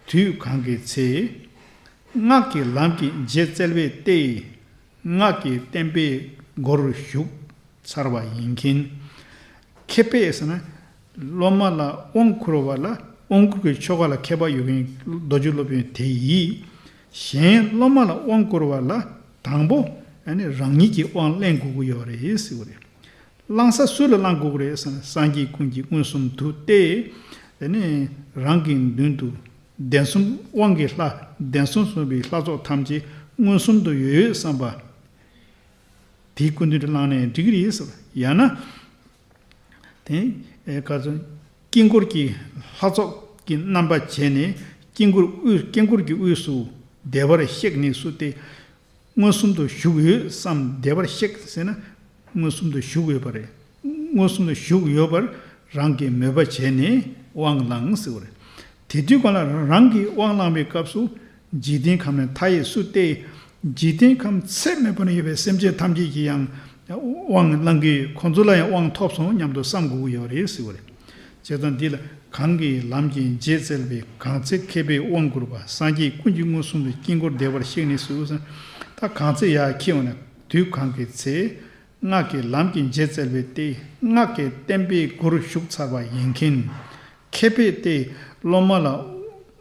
དུས་གང་གི་ཚེ། སྔགས་ཀྱི་ལམ་གྱི་རྗེས་བཙལ་བས་ཏེ། སྔགས་ཀྱི་བསྟན་པའི་སྒོར་ཞུགས་ཚར་བ་ཡིན་མཁན། མཁས་པས་ཟེར་ན། སློབ་མ་ལ་དབང་བསྐུར་བ་ལ་དབང་བསྐུར་གྱི་ཆོ་ག་ལ་མཁས་པ་ཡོད་མཁན་རྡོ་རྗེ་སློབ་དཔོན་དེ་ཡིས། གཞན་སློབ་མ་ལ་དབང་བསྐུར་བ་ལ་དང་པོ་ཨ་ནི་རང་ཉིད་ཀྱིས་དབང་ལེན་དགོས་ཀྱི་ཡོད་རེད་ཟེར་བ་རེད། བླང་ས་སུ་ལ་བླང་དགོས་ཀྱི་རེད་ཟེར་ན། སངས་རྒྱས་ཀུན་གྱི་མངོན་སུམ་དུ་སྟེ། དེ་ནས་རང་གི་མདུན་དུ་གདན་གསུམ་དབང་གི་ལྷ། གདན་གསུམ་གསུངས་པའི་ལྷ་ཚོགས་ཐམས་ཅད་མངོན་སུམ་དུ་ཡོད་བསམ་པ། དེའི་སྐུ་མདུན་དུ་བླངས་ནས་འགྲིག་གི་རེད་ཟེར། ཡང་ན། དེ་ཨེ་ག་ཚོད། དཀྱིལ་འཁོར་གྱི་ལྷ་ཚོགས་ཀྱི་རྣམ་པ་བྱས་ནས། དཀྱིལ་འཁོར་དབུས། དཀྱིལ་འཁོར་གྱི་དབུས་སུ་བདེ་བར་གཤེགས་ནས་སུ་སྟེ། མངོན་སུམ་དུ་བཞུགས་ཡོད་བསམ། བདེ་བར་གཤེགས་ཟེར་ན། མངོན་སུམ་དུ་བཞུགས་ཡོད་པ་རེད། མངོན་སུམ་དུ་བཞུགས་ཡོད་པར་རང་གིས་མོས་པ་བྱས་ནས་དབང་བླང་ཟེར་བ་རེད། དེ་དུས་གང་ལ་རང་གིས་དབང་བླངས་པའི་སྐབས་སུ། འཇིག་རྟེན་ཁམས་ནས་མཐའ་ཡས་སུ་སྟེ། འཇིག་རྟེན་ཁམས་ཚད་མེད་པ་ན་ཡོད་པའི་སེམས་ཅན་ཐམས་ཅད་ཀྱིས་ཡང་དབང་བླང་གི། ཁོང་ཚོ་ལ་ཡང་དབང་ཐོབ་སོང་སྙམ་དུ་བསམ་དགོས་ཀྱི་ཡོད་རེད་ཟེར་བ་རེད། བྱས་ཙང་འདི་ལ། གང་གིས་ལམ་གྱི་རྗེས་བཙལ་བའི། གང་ཚེ་མཁས་པས་དབང་བསྐུར་བ། སངས་རྒྱས་ཀུན་གྱི་མངོན་སུམ་དུ། དཀྱིལ་འཁོར་བདེ་བར་གཤེགས་ནས་སུ་ཟེར། ད་གང་ཚེ་ཡར་འཁྱེར་འོང་ན། དུས་གང་གི་ཚེ། སྔགས་ཀྱི་ལམ་གྱི་རྗེས་བཙལ་བའི་སྟེང་། སྔགས་ཀྱི་བསྟན་པའི་སྒོར་ཞུགས་ཚར་བ་ཡིན་མཁན། མཁས་པས་ཏེ་སློབ་མ་ལ་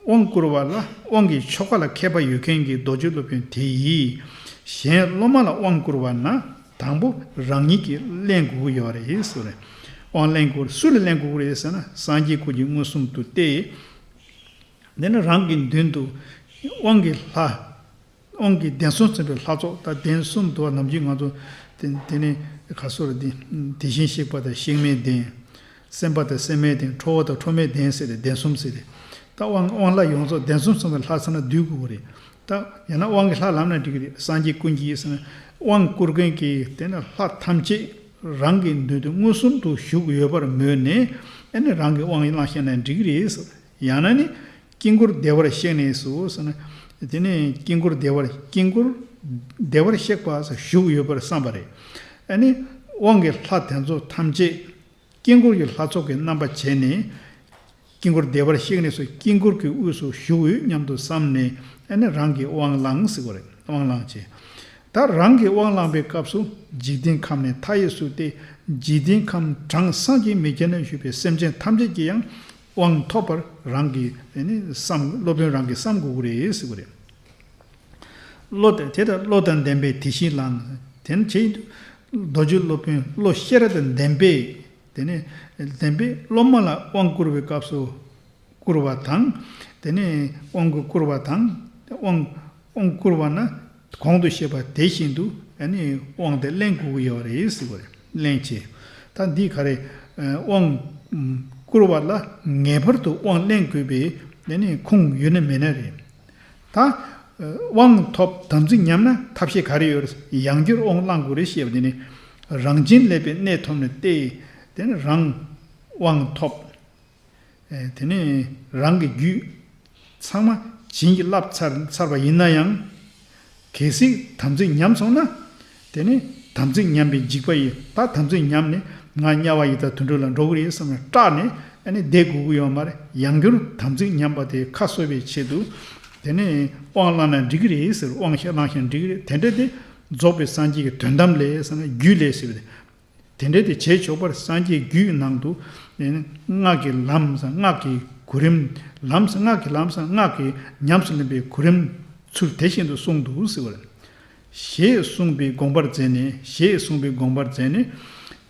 དབང་བསྐུར་བ་ལ། དབང་གི་ཆོ་ག་ལ་མཁས་པ་ཡོད་མཁན་གྱི་རྡོ་རྗེ་སློབ་དཔོན་དེ་ཡིས་གཞན་སློབ་མ་ལ་དབང་བསྐུར་བ་ན། དང་པོ་རང་ཉིད་ཀྱིས་ལེན་དགོས་ཀྱི་ཡོད་རེད་ཟེར། དབང་ལེན་དགོས། སུ་ལ་ལེན་དགོས་ཀྱི་རེད་ཟེར་ན། སངས་རྒྱས་ཀུན་གྱི་མངོན་སུམ་དུ་སྟེ། དེ་ནི་རང་གི་མདུན་དུ་དབང་གི་ལྷ། དབང་གི་གདན་གསུམ་ཟེར་བའི་ལྷ་ཚོགས། ད་གདན་གསུམ་དུ་བ་ནམ་རྒྱུན་ང་ཚོ་དེ་དེ་ནི་ག་སོ་རེད། དེ་དེ་བཞིན་གཤེགས་པ་དང་གཤེགས་མའི་གདན། སེམས་དཔའ་དང་སེམས་མའི་གདན། ཁྲོ་བོ་དང་ཁྲོ་མོའི་གདན་ཟེར་ཏེ་གདན་གསུམ་ཟེར་ཏེ། ད་དབང་དབང་ལྷ་ཡོངས་རྫོགས་གདན་གསུམ་ཟེར་བའི་ལྷ་ཚང་ན་འདུས་དགོས་ཀྱི་རེད། ད་ཡང་ན་དབང་གི་ལྷ་ལབ་ན་འགྲིག་གི་རེད། སངས་རྒྱས་ཀུན་གྱི་ཟེར་ན། དབང་བསྐུར་མཁན་གྱི་དེ་ནི་ལྷ་ཐམས་ཅད་རང་གི་མདུན་དུ་མངོན་སུམ་དུ་བཞུགས་ཡོད་པར་མོས་ནས། ཨ་ནི་རང་གི་དབང་བླངས་བཞག་ན་འགྲིག་གི་རེད་ཟེར། ཡང་ན་ནི། དཀྱིལ་འཁོར་བདེ་བར་གཤེགས་ནས་སུ་ཟེར་ན། དེ་ནས་དཀྱིལ་འཁོར་བདེ་བར། དཀྱིལ་འཁོར་བདེ་བར་གཤེགས་པ་ཟེར། བཞུགས་ཡོད་པར་བསམ་པ་རེད། ཨ་ནི་དབང་གི་ལྷ་དེ་ཚོ་ཐམས་ཅད་དཀྱིལ་འཁོར་གྱི་ལྷ་ཚོགས་ཀྱི་རྣམ་པ་བྱས་ནས། དཀྱིལ་འཁོར་བདེ་བར་གཤེགས་ནས་སུ། དཀྱིལ་འཁོར་གྱི་དབུས་སུ་བཞུགས་ཡོད་སྙམ་དུ་བསམ་ནས། ཨ་ནི་རང་གིས་དབང་བླངས་ཟེར་བ་རེད། དབང་བླངས་བྱས། ད་རང་གིས་དབང་བླངས་པའི་སྐབས་སུ། འཇིག་རྟེན་ཁམས་ནས་མཐའ་ཡས་སུ་སྟེ། འཇིག་རྟེན་ཁམས་གྲངས་བསམ་གྱིས་མི་ཁྱབ་ན་བཞུགས་པའི་སེམས་ཅན་ཐམས་ཅད་ཀྱིས་ཡང་དབང་ཐོབ་པར་རང་གིས་ནི་བསམ། སློབ་དཔོན་རང་གིས་བསམ་དགོས་ཀྱི་རེད་ཟེར་བ་རེད། བློ་དང་། དེ་ལྟར་བློ་དང་ལྡན་པས་དེ་བཞིན་བླངས། དེ་ནི་ཆེད་དུ་རྡོ་རྗེ་སློབ་དཔོན་བློ་ཤེས་རབ་དང་ལྡན་པས། དེ་ནི་ལྡན་པས་སློབ་མ་ལ་དབང་བསྐུར་བའི་སྐབས་སུ། བསྐུར་བ་དང་། དེ་ནས་དབང་གི་བསྐུར་བ་དང་། དབང་། དབང་བསྐུར་བ་ན་གོང་དུ་བཤད་པ་དེ་བཞིན་དུ་ཨ་ནི་དབང་དེ་ལེན་དགོས་ཀྱི་ཡོད་རེད་ཟེར་བ་རེད། ལེན་བྱེད། ད་འདི་ག་རེ། དབང་བསྐུར་བ་ལ་ངེས་པར་དུ་དབང་ལེན་དགོས་པའི་ཨ་ནི་ཁུངས་ཡོད་ན་མེད་ན་རེད། ད་དབང་ཐོབ་དམ་ཚིག་ཉམས་ན་ཐབས་ཤེས་ག་རེ་ཡོད་རེད། ཡང་བསྐྱར་དབང་བླང་དགོས་རེད་ཞེས་པ་འདི་ནི། རང་བྱིན་བརླབས་པའི་གནས་ཐོབ་ནས་ཏེ། དེ་ནི་རང་དབང་ཐོབ། ཨེ། དེ་ནས་རང་གི་རྒྱུད་ཚང་མ་བྱིན་གྱིས་བརླབས་ཚར་ཚར་བ་ཡིན་ན་ཡང་། གལ་སྲིད་དམ་ཚིག་ཉམས་སོང་ན། དེ་ནས་དམ་ཚིག་ཉམས་པའི་འཇིགས་པ་ཡིས། ད་དམ་ཚིག་ཉམས་ནས་ང་དམྱལ་བ་ཡི་དྭགས་དུད་འགྲོ་ལ་འགྲོ་གི་རེད་བསམ་ནས་སྐྲག་ནས་ཨ་ནི་བསྡད་དགོས་ཀྱི་ཡོད་མ་རེད། ཡང་བསྐྱར་དམ་ཚིག་ཉམས་པ་དེ་ཁ་གསོ་བའི་ཆེད་དུ། དེ་ནས་དབང་བླངས་ན་འགྲིག་གི་རེད་ཟེར། དབང་ཤེས་བླངས་ཤིང་འགྲིག་གི་རེད། དེ་འདྲ་དེ་རྫོགས་པའི་སངས་རྒྱས་ཀྱི་དོན་དམ་ལས་ཟེར་ན་རྒྱུད་ལས་ཟེར་བ་དེ། དེ་འདྲའི་དེ་བྱེད་ཆོག་པར་སངས་རྒྱས་རྒྱུད་ནང་དུ་སྔགས་ཀྱི་ལམ་སངས། སྔགས་ཀྱི་གོ་རིམ། ལམ་སངས། སྔགས་ཀྱི་ལམ་སངས། སྔགས་ཀྱི་ཉམས་སུ་ལེན་པའི་གོ་རིམ་ཚུལ་དེ་བཞིན་དུ་གསུངས་འདུག་ཟེར་བ་རེད། ཞེས་གསུངས་པའི་དགོངས་པར་མཛད་ནས། ཞེས་གསུངས་པའི་དགོངས་པར་མཛད་ནས།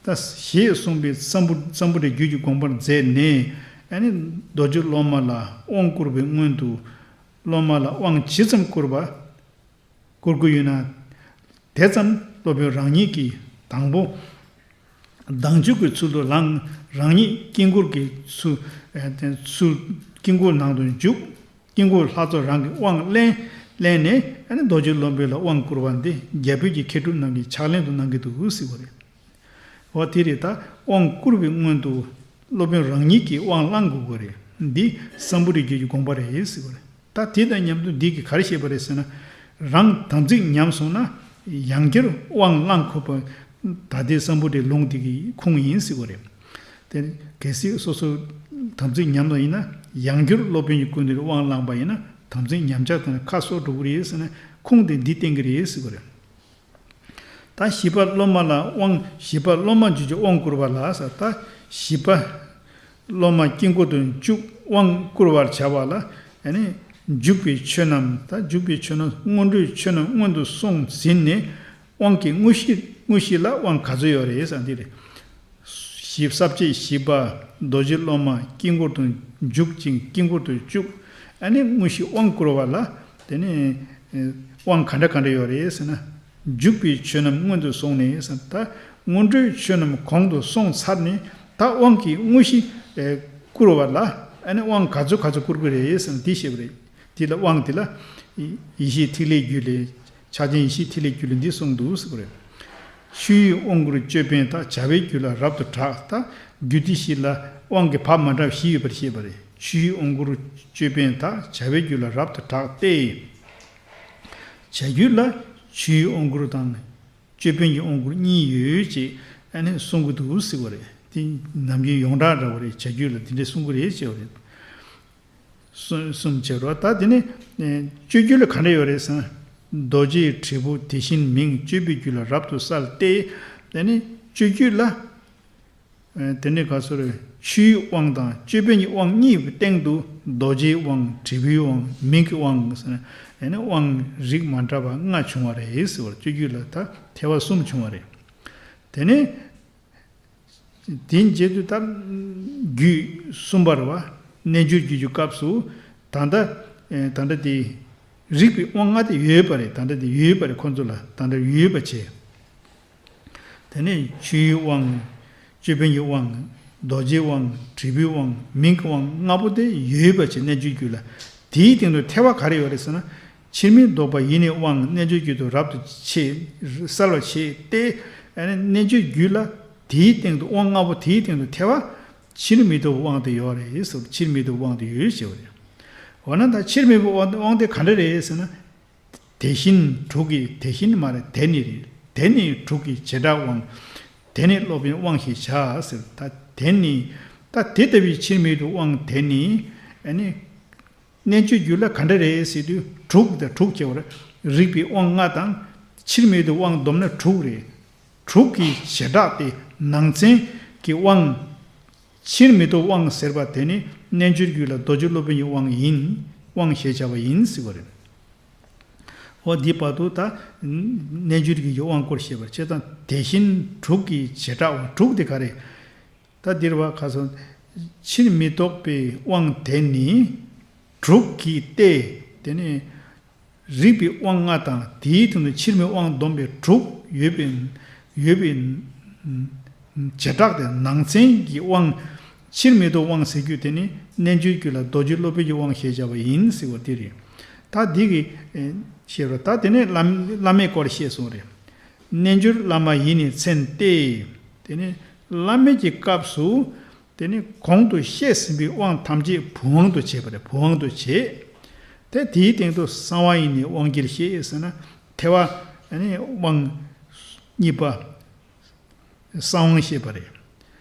ད་ཞེས་གསུངས་པའི་སམ་བུ་སམ་བུ་ཊའི་རྒྱུད་ཀྱི་དགོངས་པར་མཛད་ནས། ཨ་ནི་རྡོ་རྗེ་སློབ་མ་ལ་དབང་བསྐུར་བའི་སྔོན་དུ། སློབ་མ་ལ་དབང་ཇི་ཙམ་བསྐུར་བ། བསྐུར་དགོས་ཡོད་ན། དེ་ཙམ་སློབ་དཔོན་རང་ཉིད་ཀྱིས་དང་པོ། བདག་འཇུག་གི་ཚུལ་དུ་ལངས། རང་ཉིད་དཀྱིལ་འཁོར་གྱི་ཚུལ། ཨེ། དེ་ཚུལ་དཀྱིལ་འཁོར་ནང་དུ་འཇུག་དཀྱིལ་འཁོར་ལྷ་ཚོགས་རང་གི་དབང་ལེན། ལེན་ནས་ཨ་ནི་རྡོ་རྗེ་སློབ་དཔོན་ལ་དབང་བསྐུར་བ་འདི་རྒྱ་བོད་ཀྱི་མཁས་གྲུབ་རྣམས་ཀྱིས་ཕྱག་ལེན་དུ་གནང་གི་འདུག་ཟེར་བ་རེད། འོ་དེ་རེད། ད་དབང་བསྐུར་བའི་སྔོན་དུ་སློབ་དཔོན་རང་ཉིད་ཀྱིས་དབང་བླང་དགོས་ཀྱི་རེད། འདི་སམ་བུ་ཊའི་རྒྱུད་ཀྱི་དགོངས་པ་རེད་ཟེར་བ་རེད། ད་དེ་དང་མཉམ་དུ་འདི་གིས་ག་རེ་བཤད་པ་རེད་ཟེར་ན། རང་དམ་ཚིག་ཉམས་སོང་ན་ཡང་བསྐྱར་དབང་བླང་དགོས་པ། ད་ལྟའི་སམ་བུ་ཊའི་ལུང་འདི་གི་ཁུངས་ཡིན་ཟེར་བ་རེད། དེ་གལ་སྲིད་སོ་སོ་དམ་ཚིག་ཉམས་པ་ཡིན་ན། ཡང་བསྐྱར་སློབ་དཔོན་གྱི་སྐུ་མདུན་དུ་དབང་བླངས་པ་ཡིན་ན་དམ་ཚིག་ཉམས་ཆག་དང་ཁ་གསོ་འགྲོ་གི་རེད་ཟེར་ན་ཁུངས་དེ་འདི་བསྟན་གྱི་རེད་ཟེར་བ་རེད། ད་བཞི་པ་སློབ་མ་ལ་དབང་། བཞི་པ་སློབ་མ་འཇུག་རྒྱུའི་དབང་བསྐུར་བ་ལ་ཟེར། ད་བཞི་པ་སློབ་མ་དཀྱིལ་འཁོར་དུ་བཅུག་དབང་བསྐུར་བར་བྱ་བ་ལ། ཨ་ནི་འཇུག་པའི་ཆོས་རྣམས། ད་འཇུག་པའི་ཆོས་རྣམས་སྔོན་འགྲོའི་ཆོས་རྣམས་སྔོན་དུ་སོང་ཟིན་ནས། དབང་གི་དངོས་གཞི། དངོས་གཞི་ལ་དབང་ག་ཚོད་ཡོད་རེད་ཟེར་འདི་རེད། བཞི། ས་བཅད་བཞི་པ། རྡོ་རྗེ་སློབ་མ་དཀྱིལ་འཁོར་དུ་འཇུག་ཅིང་དཀྱིལ་འཁོར་དུ་བཅུག་ཨ་ནི་དངོས་གཞི་དབང་བསྐུར་བ་ལ། དེ་ནས་དབང་ག་འདྲ་ག་འདྲ་ཡོད་རེད་ཟེར་ན། འཇུག་པའི་ཆོས་རྣམས་སྔོན་དུ་སོང་ནས་ཟེར་ན། ད་སྔོན་འགྲོའི་ཆོས་རྣམས་གོང་དུ་སོང་ཚར་ནས། ད་དབང་གི་དངོས་གཞི་བསྐུར་བ་ལ། ཨ་ནི་དབང་ག་ཚོད་ག་ཚོད་བསྐུར་གི་རེད་ཟེར་ན་འདི་བཤད་པ་རེད། དེ་ལ་དབང་དེ་ལ་ཡེ་ཤེས་ཐིག་ལེའི་རྒྱུད་ལས། ཕྱག་ཆེན་ཡེ་ཤེས་ཐིག་ལེའི་རྒྱུད་ལས་འདི་གསུངས་འདུག་ཟེར་བ་རེད། ཆོས་དབྱིངས་དབང་བསྐུར་ཅོད་པན་དག་བྱ་བའི་རྒྱུད་ལ་རབ་ཏུ་གྲགས། ད་རྒྱུད་སྡེ་བཞི་ལ་དབང་གི་བབ་མ་འདྲ་བ་བཞི་ཡོད་པར་བཤད་པ་རེད། ཆོས་དབྱིངས་དབང་བསྐུར་ཅོད་པན་དག་བྱ་བའི་རྒྱུད་ལ་རབ་ཏུ་གྲགས་ཏེ། བྱ་རྒྱུད་ལ་ཆོས་དབྱིངས་དབང་བསྐུར་དང་ཅོད་པན་གྱི་དབང་བསྐུར་གཉིས་ཡོད་ཅེས་ཨ་ནི་གསུང་གི་འདུག་ཟེར་བ་རེད། དེ་ནམ་རྒྱུན་ཡོངས་གྲགས་འདྲ་བ་རེད། བྱ་རྒྱུད་ལ་དེ་འདྲས་གསུང་གི་རེད་ཅེས་པ་རེད། གསུམ་བྱེད་རོགས། ད་དེ་ནི་སྤྱོད་རྒྱུད་ལ་ག་འདྲ་ཡོད་རེད་ཟེར་ན། རྡོ་རྗེའི་དྲིལ་བུ་དེ་བཞིན་མིང་། སྤྱོད་པའི་རྒྱུད་ལ་རབ་ཏུ་གསལ་ཏེ། དེ་ནི་སྤྱོད་རྒྱུད་ལ། དེ་ནི་ག་ཚོད་རེད། ཆུའི་དབང་དང་ཅོད་པན་གྱི་དབང་གཉིས་ཀྱི་སྟེང་དུ་རྡོ་རྗེའི་དབང་། དྲིལ་བུའི་དབང་། མིང་གི་དབང་ཟེར་ན། དེ་ནི་དབང་རིགས་མ་འདྲ་བ་ལྔ་བྱུང་བ་རེད་ཟེར་བ། སྤྱོད་རྒྱུད་ལ་ད་ཐེ་བ་གསུམ་བྱུང་བ་རེད། དེ་ནི། དེའི་རྗེས་སུ་ད་རྒྱུད་གསུམ་པར་བ། རྣལ་འབྱོར་རྒྱུད་ཀྱི་སྐབས་སུ། ད་ལྟ་ད་ལྟ་དེ་རིགས་པའི་དབང་ལྔ་དེ་ཡོད་པ་རེད། ད་ལྟ་དེ་ཡོད་པ་རེད། ཁོ་ཚོ་ལ་ད་ལྟ་ཡོད་པ་བྱས། དེ་ནས་ཆུའི་དབང་། ཅོད་པན་གྱི་དབང་། རྡོ་རྗེའི་དབང་། དྲིལ་བུའི་དབང་། མིང་གི་དབང་ལྔ་པོ་དེ་ཡོད་པ་བྱས། རྣལ་འབྱོར་རྒྱུད་ལ། དེའི་སྟེང་དུ་ཐེ་བ་ག་རེ་ཡོད་རེད་ཟེར་ན། ཕྱིར་མི་ལྡོག་པ་ཡེ་ནས་དབང་རྣལ་འབྱོར་རྒྱུད་དུ་རབ་ཏུ་ཆེ། གསལ་བར་བྱེད་དེ། ཨ་ནི་རྣལ་འབྱོར་རྒྱུད་ལ་དེའི་སྟེང་དུ་དབང་ལྔ་པོ་དེའི་སྟེང་དུ་ཐེ་བ། ཕྱིར་མི་ལྡོག་པའི་དབང་དེ་ཡོད་རེད་ཟེར། ཕྱིར་མི་ལྡོག་པའི་དབང་དེ་ཡོད་ཟེར་བ་རེད། འོ་ན་ད་ཕྱིར་མི་ལྡོག་པའི་དབང་དེ་ག་འདྲ་རེད་ཟེར་ན། དེ་བཞིན་དྲུག་གི། དེ་བཞིན་མ་རེད། དེ་ནི་རེད། དེ་ནི་དྲུག་གི་བྱེ་བྲག་དབང་། དེ་ནི་སློབ་དཔོན་དབང་ཞེས་བྱ་ཟེར། ད་དེ་ནི། ད་དེ་ལྟ་བུའི་ཕྱིར་མི་ལྡོག་དབང་དེ་ནི། ཨ་ནི། རྣལ་འབྱོར་རྒྱུད་ལ་ག་འདྲ་རེད་ཟེར་དུས་དྲུག་དང་དྲུག་བྱས་པར། རིགས་པའི་དབང་ལྔ་དང་། ཕྱིར་མི་ལྡོག་དབང་བསྡོམས་ན་དྲུག་རེད། དྲུག་གི་བྱེ་བྲག་སྟེ་ནང་ཚན་གྱི་དབང་། ཕྱིར་མི་ལྡོག་དབང་ཟེར་བ་དེ་ནི་རྣལ་འབྱོར་རྒྱུད་ལ་རྡོ་རྗེ་སློབ་དཔོན་གྱི་དབང་ཡིན། དབང་ཞེས་བྱ་བ་ཡིན་ཟེར་བ་རེད། འོ་འདི་བར་དུ་ད་རྣལ་འབྱོར་རྒྱུད་ཀྱི་དབང་སྐོར་བཤད་པར་བྱེད་དང་། དེ་བཞིན་དྲུག་གི་བྱེ་བྲག་དབང་། དྲུག་དེ་ག་རེ། ད་འདིར་བ་ཁ་སང་ཕྱིར་མི་ལྡོག་པའི་དབང་དེ་ནི་དྲུག་གིས་ཏེ། དེ་ནི་རིགས་པའི་དབང་ལྔ་དང་། དེའི་སྟེང་དུ་ཕྱིར་མི་དབང་བསྡོམས་པའི་དྲུག་ཡོད་པའི། ཡོད་པའི་བྱེ་བྲག་སྟེ་ནང་ཚན་གྱི་དབང་། ཕྱིར་མི་ལྡོག་དབང་ཟེར་རྒྱུ་དེ་ནི་རྣལ་འབྱོར་རྒྱུད་ལ་རྡོ་རྗེ་སློབ་དཔོན་གྱི་དབང་ཞེས་བྱ་བ་ཡིན་ཟེར་བ་དེ་རེད། ད་འདི་གི་ཤེས་རོགས། ད་དེ་ནས་བླ་བླ་མེད་སྐོར་བཤད་སོང་རེད། རྣལ་འབྱོར་བླ་མ་ཡི་ནི་མཚན་ཏེ། དེ་ནས་བླ་མེད་ཀྱི་སྐབས་སུ། དེ་ནས་གོང་དུ་བཤད་ཟིན་པའི་དབང་ཐམས་ཅད་བུམ་དབང་དུ་བྱས་པ་རེད། བུམ་དབང་དུ་བྱས། དེ་དེའི་སྟེང་དུ་གསང་བ་ཡི་ནི་དབང་གྱེར་བཤད་ཟེར་ན། ཐེ་བ་ནི་དབང་གཉིས་པ། གསང་དབང་བཤད་པ་རེད།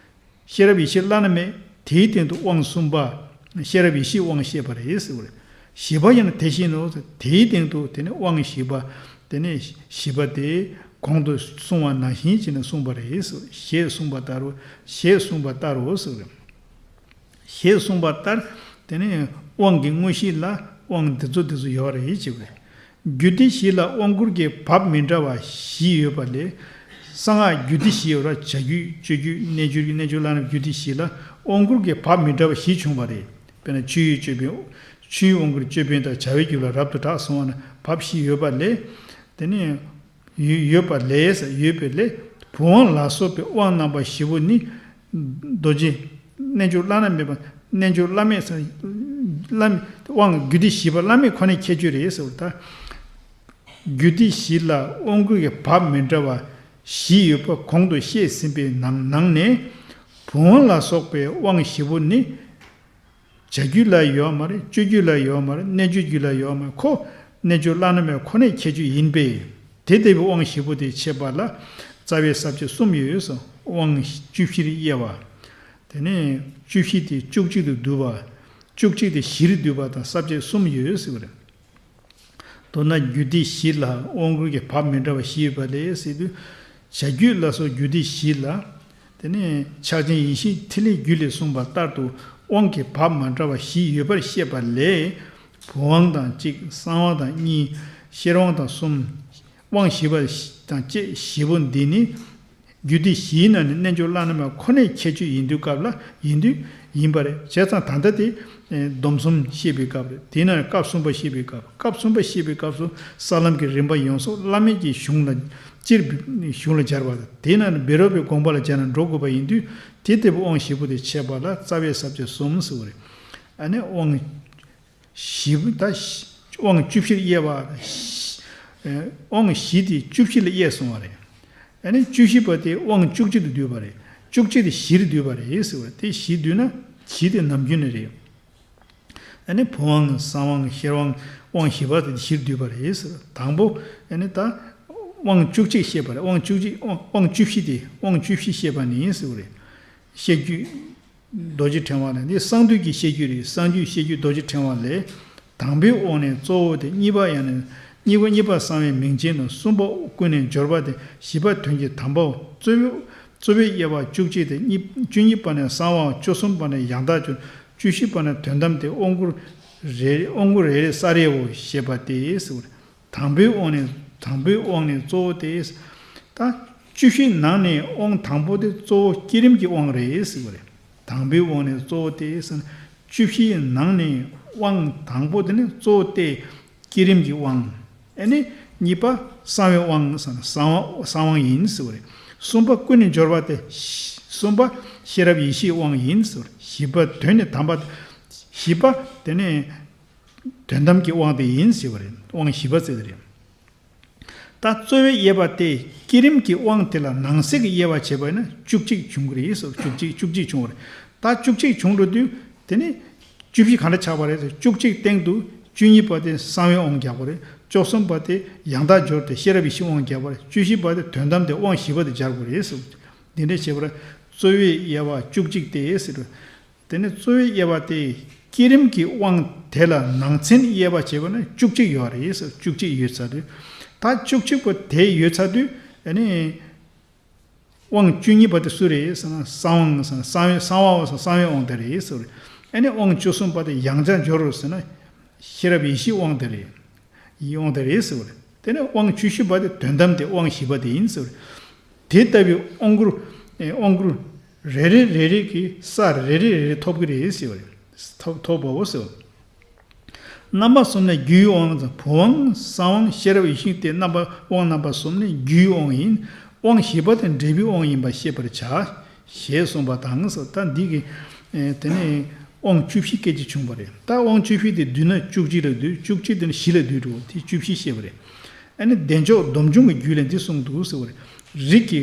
ཤེས་རབ་ཡེ་ཤེས་བླ་ན་མེད། དེའི་སྟེང་དུ་དབང་གསུམ་པ། ཤེས་རབ་ཡེ་ཤེས་དབང་བཤད་པ་རེད་ཟེར་བ་རེད། བཞི་པ་ཡང་དེ་བཞིན་ནོ། དེའི་སྟེང་དུ་དེ་ནི་དབང་བཞི་པ། དེ་ནི་བཞི་པ་དེ་གོང་དུ་གསུངས་པ་ནང་བཞིན་བྱས་ནས་གསུངས་པ་རེད་ཟེར། ཞེས་གསུངས་པ་ལྟར་རོ། ཞེས་གསུངས་པ་ལྟར་རོ་ཟེར། ཞེས་གསུངས་པ་ལྟར། དེ་ནི་དབང་གི་དངོས་གཞི་ལ་དབང་འདི་ཚོ་འདི་ཚོ་ཡོད་རེད་ཅེས་པས། རྒྱུད་སྡེ་བཞི་ལ་དབང་བསྐུར་གྱི་བབ་མི་འདྲ་བ་བཞི་ཡོད་པ་ལས། གསང་སྔགས་རྒྱུད་སྡེ་བཞི་ཡོད་ར། བྱ་རྒྱུད། སྤྱོད་རྒྱུད། རྣལ་འབྱོར་རྒྱུད། རྣལ་འབྱོར་བླ་ན་མེད་རྒྱུད་སྡེ་བཞི་ལ་དབང་བསྐུར་གྱི་བབ་མི་འདྲ་བ་བཞི་བྱུང་བ་རེད། དཔེར་ན་ཆུ་ཡི་ཅོད་པན། ཆུའི་དབང་བསྐུར་ཅོད་པན་དང་། བྱ་བའི་རྒྱུད་ལ་རབ་ཏུ་གྲགས་གསུངས་པ་ན་བབ་བཞི་ཡོད་པ་ལས། དེ་ནས། ཡོད་ཡོད་པ་ལས། ཡོད་པའི་ལས། བུམ་དབང་ལ་སོགས་པའི་དབང་རྣམ་པ་བཞི་པོ་ནི། རྡོ་རྗེ། རྣལ་འབྱོར་བླ་ན་མེད་པ། རྣལ་འབྱོར་བླ་མེད་ཟེར། བླ་མེད། དབང་རྒྱུད་སྡེ་བཞི་པ་བླ་མེད་ཁོ་ནའི་ཁྱད་ཆོས་རེད་ཟེར་བ་ད། རྒྱུད་སྡེ་བཞི་ལ་དབང་བསྐུར་གྱི་བབ་མི་འདྲ་བ་བཞི་ཡོད་པ་གོང་དུ་བཤད་ཟིན་པའི་ནང་ནང་ནས། བུམ་དབང་ལ་སོགས་པའི་དབང་བཞི་པོ་ནི། བྱ་རྒྱུད་ལ་ཡོད་མ་རེད། སྤྱོད་རྒྱུད་ལ་ཡོད་མ་རེད། རྣལ་འབྱོར་རྒྱུད་ལ་ཡོད་མ་རེད། ཁོ་རྣལ་འབྱོར་བླ་ན་མེད་ཁོ་ནའི་ཁྱད་ཆོས་ཡིན་པས། དེ་ལྟ་བུའི་དབང་བཞི་པོ་དེ་འཆད་པ་ལ་རྩ་བའི་ས་བཅད་གསུམ་ཡོད་ཟེར། དབང་བཅུ་བཞིར་དབྱེ་བ། དེ་ནས་བཅུ་བཞི་དེ་བཅུ་གཅིག་ཏུ་བསྡུ་བ། བཅུ་གཅིག་དེ་བཞིར་བསྡུ་བ་དང་ས་བཅད་གསུམ་ཡོད་ཟེར་བ་རེད། མདོར་ན་རྒྱུད་སྡེ་བཞི་ལ་དབང་བསྐུར་གྱི་བབ་མི་འདྲ་བ་བཞི་ཡོད་པ་ལས་ཟེར་དུས། བྱ་རྒྱུད་ལ་སོགས་རྒྱུད་སྡེ་བཞི་ལ། དེ་ནས་ཕྱག་ཆེན་ཡེ་ཤེས་ཐིག་ལེའི་རྒྱུད་ལས་གསུངས་པ་ལྟར་དུ་དབང་གི་བབ་མ་འདྲ་བ་བཞི་ཡོད་པར་བཤད་པ་ལས། བུམ་དབང་དང་གཅིག་གསང་དབང་དང་གཉིས། ཤེར་དབང་དང་གསུམ། དབང་བཞི་པ་དང་བཅས་བཞི་པོ་འདི་ནི། རྒྱུད་སྡེ་བཞིའི་ནང་ནས་རྣལ་འབྱོར་བླ་ན་མེད་པ་ཁོ་ནའི་ཁྱད་ཆོས་ཡིན་དུས་སྐབས་ལ་ཡིན་དུས་ཡིན་པ་རེད། བྱས་ཙང་ད་ལྟ་དེ་སྡོམ་གསུམ་བཤད་པའི་སྐབས་རེད། དེའི་ནང་ནས་སྐབས་གསུམ་པ་བཤད་པའི་སྐབས། སྐབས་གསུམ་པ་བཤད་པའི་སྐབས་སུ་ས་ལམ་གྱི་རིམ་པ་ཡོངས་སུ་བླ་མེད་ཀྱི་གཞུང་ལ་སྤྱིར་གཞུང་ལ་སྦྱར་བ་དང་། དེའི་ནང་ནས་བཻ་རོ་པའི་དགོངས་པ་ལ་སྦྱར་ན་འགྲོ་དགོས་པ་ཡིན་དུས། དེ་ལྟ་བུའི་དབང་བཞི་པོ་དེ་འཆད་པ་ལ་རྩ་བའི་ས་བཅད་གསུམ་ཟེར་བ་རེད། ཨ་ནི་དབང་བཞི་པོ་ད་དབང་བཅུ་བཞིར་དབྱེ་བ། དབང་བཞི་དེ་བཅུ་བཞི་ལ་དབྱེ་གསུངས་པ་རེད། ཨ་ནི་བཅུ་བཞི་པ་དེ་དབང་བཅུ་གཅིག་ཏུ་བསྡུས་པ་རེད། བཅུ་གཅིག་དེ་བཞིར་བསྡུས་པ་རེད་ཟེར་བ་རེད། དེ་བཞིར་བསྡུས་ན་བཞི་དེ་ནམ་རྒྱུན་ནས་རེད། ཨ་ནི་བུམ་དབང་གསང་དབང་ཤེར་དབང་དབང་བཞི་པ་དེ་བཞིར་བསྡུས་པ་རེད་ཟེར་བ། དང་པོ་ཨ་ནི་ད་དབང་བཅུ་གཅིག་བཤད་པ་རེད། དབང་བཅུ་གཅིག་དབང་དབང་བཅུ་བཞི་དེ་དབང་བཅུ་བཞི་བཤད་པ་ནི་ཟེར་བ་རེད། བཤད་རྒྱུད། རྡོ་རྗེ་ཕྲེང་བ་ལས་འདི་གསང་འདུས་ཀྱི་བཤད་རྒྱུད་རེད། གསང་འདུས་བཤད་རྒྱུད་རྡོ་རྗེ་ཕྲེང་བ་ལས། དང་པོའི་དབང་ནི་གཙོ་བོ་སྟེ། གཉིས་པ་ཡང་ནི། གཉིས་པ་གཉིས་པ་གསང་བའི་མིང་ཅན་ནོ། གསུམ་པ་ཀུན་ནས་སྦྱོར་བ་སྟེ། བཞི་པ་དོན་གྱི་དམ་པའོ། གཙོ་བོ་གཙོ་བོའི་དབྱེ་བ་བཅུ་གཅིག་སྟེ། གཉིས་བཅུ་གཉིས་པ་ནི་གསང་བའོ། བཅུ་གསུམ་པ་ནི་ཡང་དག་སྦྱོར། བཅུ་བཞི་པ་ནི་དོན་དམ་སྟེ། དབང་བསྐུར་རེ་དབང་བསྐུར་རེ་རེ་ས་རེའོ་ཞེས་པ་སྟེ། དང་པོའི་དབང་ནི། དང་པོའི་དབང་ནི་གཙོ་བོ་སྟེ། ད་བཅུ་བཞིའི་ནང་ནས་དབང་དང་པོ་དེ་གཙོ་བོ་བསྐྱེད་རིམ་གྱི་དབང་རེད་ཟེར་བ་རེད། དང་པོའི་དབང་ནི་གཙོ་བོ་སྟེ། བཅུ་བཞིའི་ནང་ནས་དབང་དང་པོ་དེ་ནི་གཙོ་བོ་སྟེ་བསྐྱེད་རིམ་གྱི་དབང་། ཨ་ནི་གཉིས་པ་གསང་བའི་དབང་། གསང་གསང་དབང་ཡིན་ཟེར་བ་རེད། གསུམ་པ་ཀུན་ནས་སྦྱོར་བ་སྟེ། གསུམ་པ་ཤེས་རབ་ཡེ་ཤེས་དབང་ཡིན་ཟེར་བ་རེད། བཞི་པ་དོན་ནི་དམ་པ། བཞི་པ་དེ་ནི། དོན་དམ་གྱི་དབང་དེ་ཡིན་ཟེར་བ་རེད། དབང་བཞི་པ་ཟེར་དེ་རེད། ད་གཙོ་བོའི་དབྱེ་བ་སྟེ། བསྐྱེད་རིམ་གྱི་དབང་དེ་ལ་ནང་གསེས་ཀྱི་དབྱེ་བ་བྱས་པ་ཡིན་ན་བཅུ་གཅིག་བྱུང་གི་རེད་ཟེར། བཅུ་གཅིག་བཅུ་གཅིག་བྱུང་བ་རེད། ད་བཅུ་གཅིག་བྱུང་འགྲོ་དུས་དེ་ནི་བཅུ་བཞི་ག་འདྲ་ཆགས་པ་རེད་ཟེར། བཅུ་གཅིག་སྟེང་དུ་བཅུ་གཉིས་པ་དེ་གསང་བའི་དབང་རྒྱག་པ་རེད། བཅུ་གསུམ་པ་དེ་ཡང་དག་སྦྱོར་ཏེ་ཤེས་རབ་ཡེ་ཤེས་དབང་རྒྱག་པ་རེད། བཅུ་བཞི་པ་དེ་དོན་དམ་དེ་དབང་བཞི་པ་དེ་སྦྱར་དགོས་རེད་ཟེར། འདི་འདྲ་བྱས་པར་གཙོ་བོའི་དབྱེ་བ་བཅུ་གཅིག་སྟེ་ཟེར། དེ་ནས་གཙོ་བོའི་དབྱེ་བ་སྟེ། བསྐྱེད་རིམ་གྱི་དབང་དེ་ལ་ནང་ཚན་དབྱེ་བ་བྱས་པ་ན་བཅུ་གཅིག་ཡོད་རེད་ཟེར། བཅུ་གཅིག་ཡོད་ཚར་དུས། ད་བཅུ་གཅིག་པོ་དེ་ཡོད་ཚར་དུས་ཨ་ནི། དབང་བཅུ་གཉིས་པ་དེ་སུ་རེད་ཟེར་ན་གསང་དབང་ཟེར། གསང་བའི་གསང་བའོ་ཟེར། གསང་བའི་དབང་དེ་རེད་ཟེར། ཨ་ནི་དབང་བཅུ་གསུམ་པ་དེ་ཡང་བསྐྱར་སྦྱོར་རོ་ཟེར་ན། ཤེས་རབ་ཡེ་ཤེས་དབང་དེ་རེད། ཡིད་དབང་དེ་རེད་ཟེར་བ་རེད། དེ་ནས་དབང་བཅུ་བཞི་པ་དེ་དོན་དམ་དེ་དབང་བཞི་པ་དེ་ཡིན་ཟེར་བ་རེད། དེ་ལྟ་བུའི་དབང་བསྐུར། ཨེ་དབང་བསྐུར་རེ་རེ་རེ་རེ་གིས་ས་རེ་རེ་རེ་རེ་ཐོབ་ཀྱི་རེད་ཟེར་བ་རེད། ཐོབ་ཐོབ་པའོ་ཟེར་བ། རྣམ་པ་གསུམ་ནི་རྒྱུའི་དབང་དང་། བུམ་དབང་གསང་དབང་ཤེས་རབ་ཡེ་ཤེས་ཏེ། རྣམ་པ་དབང་རྣམ་པ་གསུམ་ནི་རྒྱུའི་དབང་ཡིན། དབང་བཞི་པ་དེ་འབྲས་བུའི་དབང་ཡིན་པ་ཤེས་པར་བྱ། ཞེས་གསུངས་པ་དང་ཟེར། ད་འདི་གི་ཨེ་དེ་ནས་དབང་བཅུ་བཞི་སྐད་ཅིག་བྱུང་བ་རེད། ད་དབང་བཅུ་བཞི་དེ་བསྡུས་ན་བཅུ་གཅིག་ལ་བསྡུས། བཅུ་གཅིག་དེ་ནི་བཞི་ལ་བསྡུས་འགྲོ། དེ་བཅུ་བཞི་བཤད་པ་རེད། ཨ་ནི་བདེ་མཆོག་སྡོམ་འབྱུང་གི་རྒྱུད་ལས་འདི་གསུངས་འདུག་ཟེར་བ་རེད། རིགས་ཀྱི་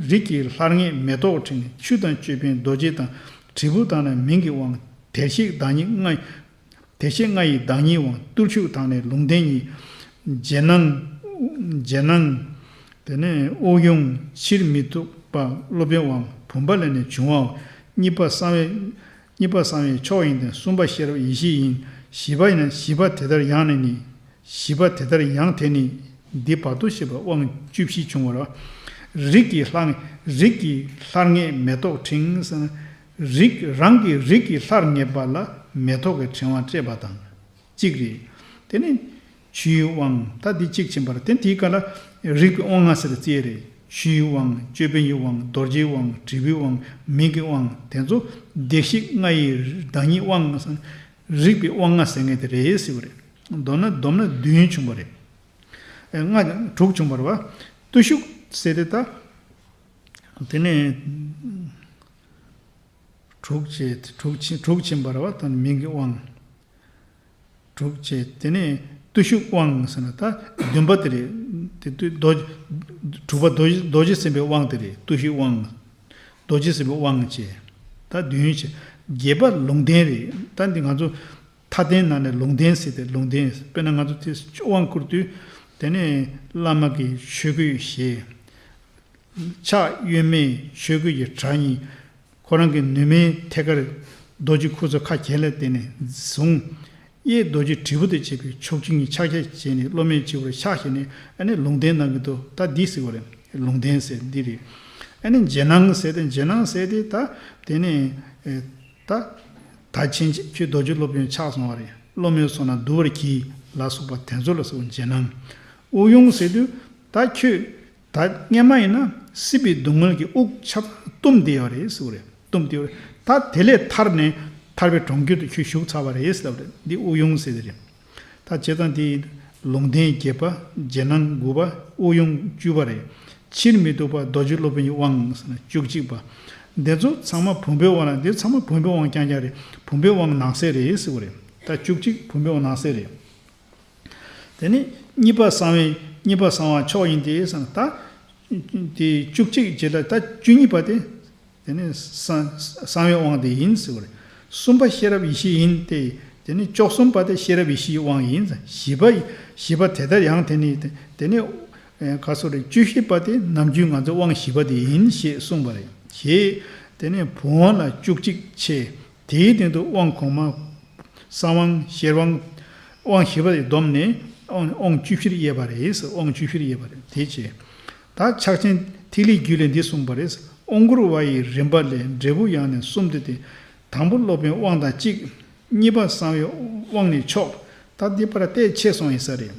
རིགས་ཀྱི་ལྷར་ངེས་མེ་ཏོག་ཕྲེང་། ཆུ་དང་ཅོད་པན་རྡོ་རྗེ་དང་། དྲིལ་བུ་དང་ནི་མིང་གི་དབང་། བདེར་གཤེགས་བདག་ཉིད་ལྔ། བདེར་གཤེགས་ལྔ་ཡི་བདག་ཉིད་དབང་། བརྟུལ་ཞུགས་དང་ནི་ལུང་བསྟན་ཉིད། རྗེས་གནང་། རྗེས་གནང་། དེ་ནས་དབུགས་དབྱུང་། ཕྱིར་མི་ལྡོག་པ་སློབ་དཔོན་དབང་། བུམ་པ་ལས་ནི་འབྱུང་བའོ། གཉིས་པ་གསང་བའི། གཉིས་པ་གསང་བའི་མཆོག་ཡིན་ཏེ། གསུམ་པ་ཤེས་རབ་ཡེ་ཤེས་ཡིན། བཞི་པ་ཡིན་ན་བཞི་པ་དེ་ལྟར་ཡང་ནི་ནི། བཞི་པ་དེ་ལྟར་ཡང་དེ་ནི། འདི་བར་དུ་ཞེས་པ་དབང་བཅུ་བཞི་བྱུང་བར། རིགས་ཀྱི་ལྷར། རིགས་ཀྱི་ལྷར་ངེས་མེ་ཏོག་ཕྲེང་ཟེར་ན། རིགས་རང་གི་རིགས་ཀྱི་ལྷར་ངེས་པ་ལ་མེ་ཏོག་གི་ཕྲེང་བ་སྤྲད་པ་དང་གཅིག་རེད། དེ་ནི་ཆུའི་དབང་ད་འདི་གཅིག་ཕྱིན་པར་དེ་དེའི་སྐབས་ལ་རིགས་ཀྱི་དབང་ལྔ་ཟེར་བརྩི་ཡས་རེད། ཆུའི་དབང་། ཅོད་པན་གྱི་དབང་། རྡོ་རྗེའི་དབང་། དྲིལ་བུའི་དབང་། མིང་གི་དབང་། དེ་ཚོ་བདེར་གཤེགས་ལྔ་ཡི་བདག་ཉིད་དབང་ཟེར་ན། རིགས་པའི་དབང་ལྔ་ཟེར་མཁན་དེ་རེད་ཟེར་བ་རེད། མདོར་ན་བསྡོམས་ན་བདུན་བྱུང་བ་རེད། ལྔ་དྲུག་བྱུང་བ་རེད་བ། བརྟུལ་ཞུགས་ཟེར་དེ་ད། དེ་ནས་དྲུག་བྱས་དྲུག་ཕྱིན་དྲུག་ཕྱིན་པ་རེད་བ། ད་མིང་གི་དབང་། དྲུག་བྱས་དེ་ནས་བརྟུལ་ཞུགས་དབང་ཟེར་ན་ད་བདུན་པ་དེ་རེད། དེ་དུས་རྡོ་དྲུག་པ་རྡོ་རྗེ་རྡོ་རྗེ་སེམས་དཔའི་དབང་དེ་རེད། བརྟུལ་ཞུགས་དབང་། རྡོ་རྗེ་སེམས་དཔའི་དབང་བྱས། ད་བདུན་བྱས། བརྒྱད་པ་ལུང་བསྟན་རེད། ད་འདི་ང་ཚོ་མཐའ་རྟེན་ནང་ནས་ལུང་བསྟན་ཟེར་ཏེ་ལུང་བསྟན། དཔེར་ན་ང་ཚོ་དེ་དབང་བསྐུར་དུས་དེ་ནས་བླ་མ་གི་ཆོས་གོས་བཞེས། ཕྱག་གཡོན་མས་ཆོས་གོས་ཀྱི་གྲྭ་གཉིས། ཁོ་རང་གི་ནུ་མའི་ཐད་ཀར་རྡོ་རྗེ་ཁུ་ཚུར་ཁ་གྱེན་ལ་བསྟན་ནས་བཟུང་། གཡས་རྡོ་རྗེ་དྲིལ་བུ་དང་བཅས་པའི་ཕྱོགས་བཅུ་གཉིས་ཕྱག་རྒྱ་བྱས་ནས་སློབ་མའི་སྤྱི་བོར་ཕྱག་བཞག་ནས་ཨ་ནི་ལུང་བསྟན་གནང་གི་འདུག་ད་འདི་ཟེར་བ་རེད། ལུང་བསྟན་ཟེར་འདི་རེད། ཨ་ནི་རྗེས་གནང་ཟེར་ཏེ་རྗེས་གནང་ཟེར་ཏེ་ད་དེ་ནས་ཨེ་ད་ད་ཕྱིན་ཆད་ཁྱོད་རྡོ་རྗེ་སློབ་དཔོན་ཆགས་སོང་བ་རེད། སློབ་མའི་ཚོགས་རྣམས་བསྡུ་བར་གྱིས་ལ་སོགས་པ་དེ་ཚོ་ལ་སོགས་རྗེས་གནང་། དབུགས་དབྱུང་ཟེར་དུས་ད་ཁྱོད། ད་སྔས་མ་ཡིན་ན་སྲིད་པའི་སྡུག་བསྔལ་གྱི་དབུགས་ཆ་ཚང་བཏུམས་བསྡད་ཡོད་རེད་ཟེར་བ་རེད། བཏུམས་བསྡད་ཡོད་རེད། ད་དེ་ལས་ཐར་ནས་ཐར་པའི་གྲོང་ཁྱེར་དུ་ཁྱོད་ཞུགས་ཚར་བ་རེད་ཟེར་བ་རེད། འདི་དབུགས་དབྱུང་ཟེར་གྱི་རེད། ད་བྱས་ཙང་དེ་ལུང་བསྟན་བརྒྱད་པ། རྗེས་གནང་དགུ་པ། དབུགས་དབྱུང་བཅུ་པ་རེད། ཕྱིར་མི་ལྡོག་པ་རྡོ་རྗེ་སློབ་དཔོན་གྱི་དབང་ཟེར་ན་བཅུ་གཅིག་པ། འདི་ཚོ་ཚང་མ་བུམ་པའི་དབང་ལ། འདི་ཚང་མ་བུམ་པའི་དབང་རྐྱང་རྐྱང་རེད། བུམ་པའི་དབང་ནང་གསེས་རེད་ཟེར་བ་རེད། ད་བཅུ་གཅིག་བུམ་པའི་དབང་ནང་གསེས་རེད། དེ་ནས་གཉིས་པ་གསང་བའི། གཉིས་པ་གསང་བ་མཆོག་ཡིན་ཏེ་ཟེར་ན། ད་དེ་བཅུ་གཅིག་རྗེས་ལ་ད་བཅུ་གཉིས་པ་དེ། དེ་ནས་གསང་གསང་བའི་དབང་དེ་ཡིན་ཟེར་བ་རེད། གསུམ་པ་ཤེས་རབ་ཡེ་ཤེས་ཡིན་ཏེ། དེ་ནས་བཅུ་གསུམ་པ་དེ་ཤེས་རབ་ཡེ་ཤེས་ཀྱི་དབང་ཡིན། བཞི་པ། བཞི་པ་དེ་ལྟར་ཡང་དེ་ནས། དེ་ནས་ག་སོ་རེད། བཅུ་བཞི་པ་དེ་ནམ་རྒྱུན་ང་ཚོའི་དབང་བཞི་པ་དེ་ཡིན་ཞེས་གསུངས་པ་རེད། ཞེས། དེ་ནས་བུམ་དབང་ལ་བཅུ་གཅིག་ཕྱེ། དེའི་སྟེང་དུ་དབང་གོང་མ། གསང་དབང་། ཤེར་དབང་། དབང་བཞི་པ་དེ་བསྡོམས་ནས་དབང་དབང་བཅུ་བཞིར་དབྱེ་བ་རེད། དབང་བཅུ་བཞིར་དབྱེ་བ་རེད། དེ་བྱས། ད་ཕྱག་ཆེན་ཐིག་ལེའི་རྒྱུད་ལས་འདི་གསུངས་པ་རེད། དབང་བསྐུར་བ་ཡི་རིམ་པ་ལས་འབྲས་བུ་ཡང་ནི་གསུམ་སྟེ། དང་པོ་སློབ་དཔོན་དབང་དང་གཅིག་གཉིས་པ་གསང་བའི་དབང་ནི་མཆོག་ད་འདི་པར་བལྟས་ཆེ་སོང་ཡིན་ས་རེད།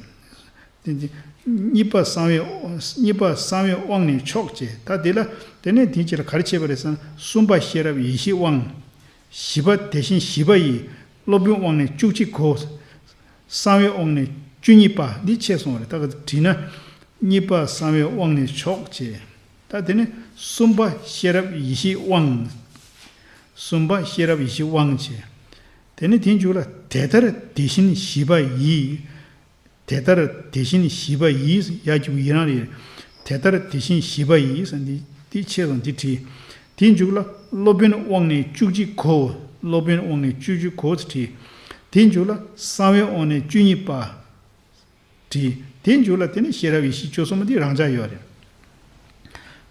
དེ་གཉིས་པ་གསང་བའི། གཉིས་པ་གསང་བའི་དབང་ནི་མཆོག་ཅེས། ད་དེ་ལ། དེ་ནས་དེའི་རྗེས་ལ་ག་རེ་བྱས་པ་རེད་ཟེར་ན། གསུམ་པ་ཤེས་རབ་ཡེ་ཤེས་དབང་། བཞི་པ་དེ་བཞིན་བཞི་པ་ཡི། སློབ་དཔོན་དབང་ནི་བཅུ་གཅིག་གོ། གསང་བའི་དབང་ནི་བཅུ་གཉིས་པ། འདི་ཕྱེ་སོང་བ་རེད། ད་ག་དེ་བྲིས་ན། གཉིས་པ་གསང་བའི་དབང་ནི་མཆོག་ཅེས། ད་དེ་ནས་གསུམ་པ་ཤེས་རབ་ཡེ་ཤེས་དབང་། གསུམ་པ་ཤེས་རབ་ཡེ་ཤེས་དབང་ཅེས། དེ་ནས་དེའི་མཇུག་ལ་དེ་ལྟར་དེ་བཞིན་བཞི་པ་ཡི། དེ་ལྟར་དེ་བཞིན་བཞི་པ་ཡིས། ཡ་གཅིག་པུ་ཡི་རང་རེད། དེ་ལྟར་དེ་བཞིན་བཞི་པ་ཡིས། འདི་འདི་ཕྱེ་སོང་། འདི་བྲིས། དེའི་མཇུག་ལ་སློབ་དཔོན་དབང་ནི་བཅུ་གཅིག་གོ། སློབ་དཔོན་དབང་ནི་བཅུ་གཅིག་གོ་བྲིས། དེའི་མཇུག་ལ་གསང་བའི་དབང་ནི་བཅུ་གཉིས་པ་བྲིས། དེའི་མཇུག་ལ་དེ་ནི་ཤེས་རབ་ཡེ་ཤེས་བཅུ་གསུམ་པ་འདི་རང་འཇགས་ཡོད་རེད།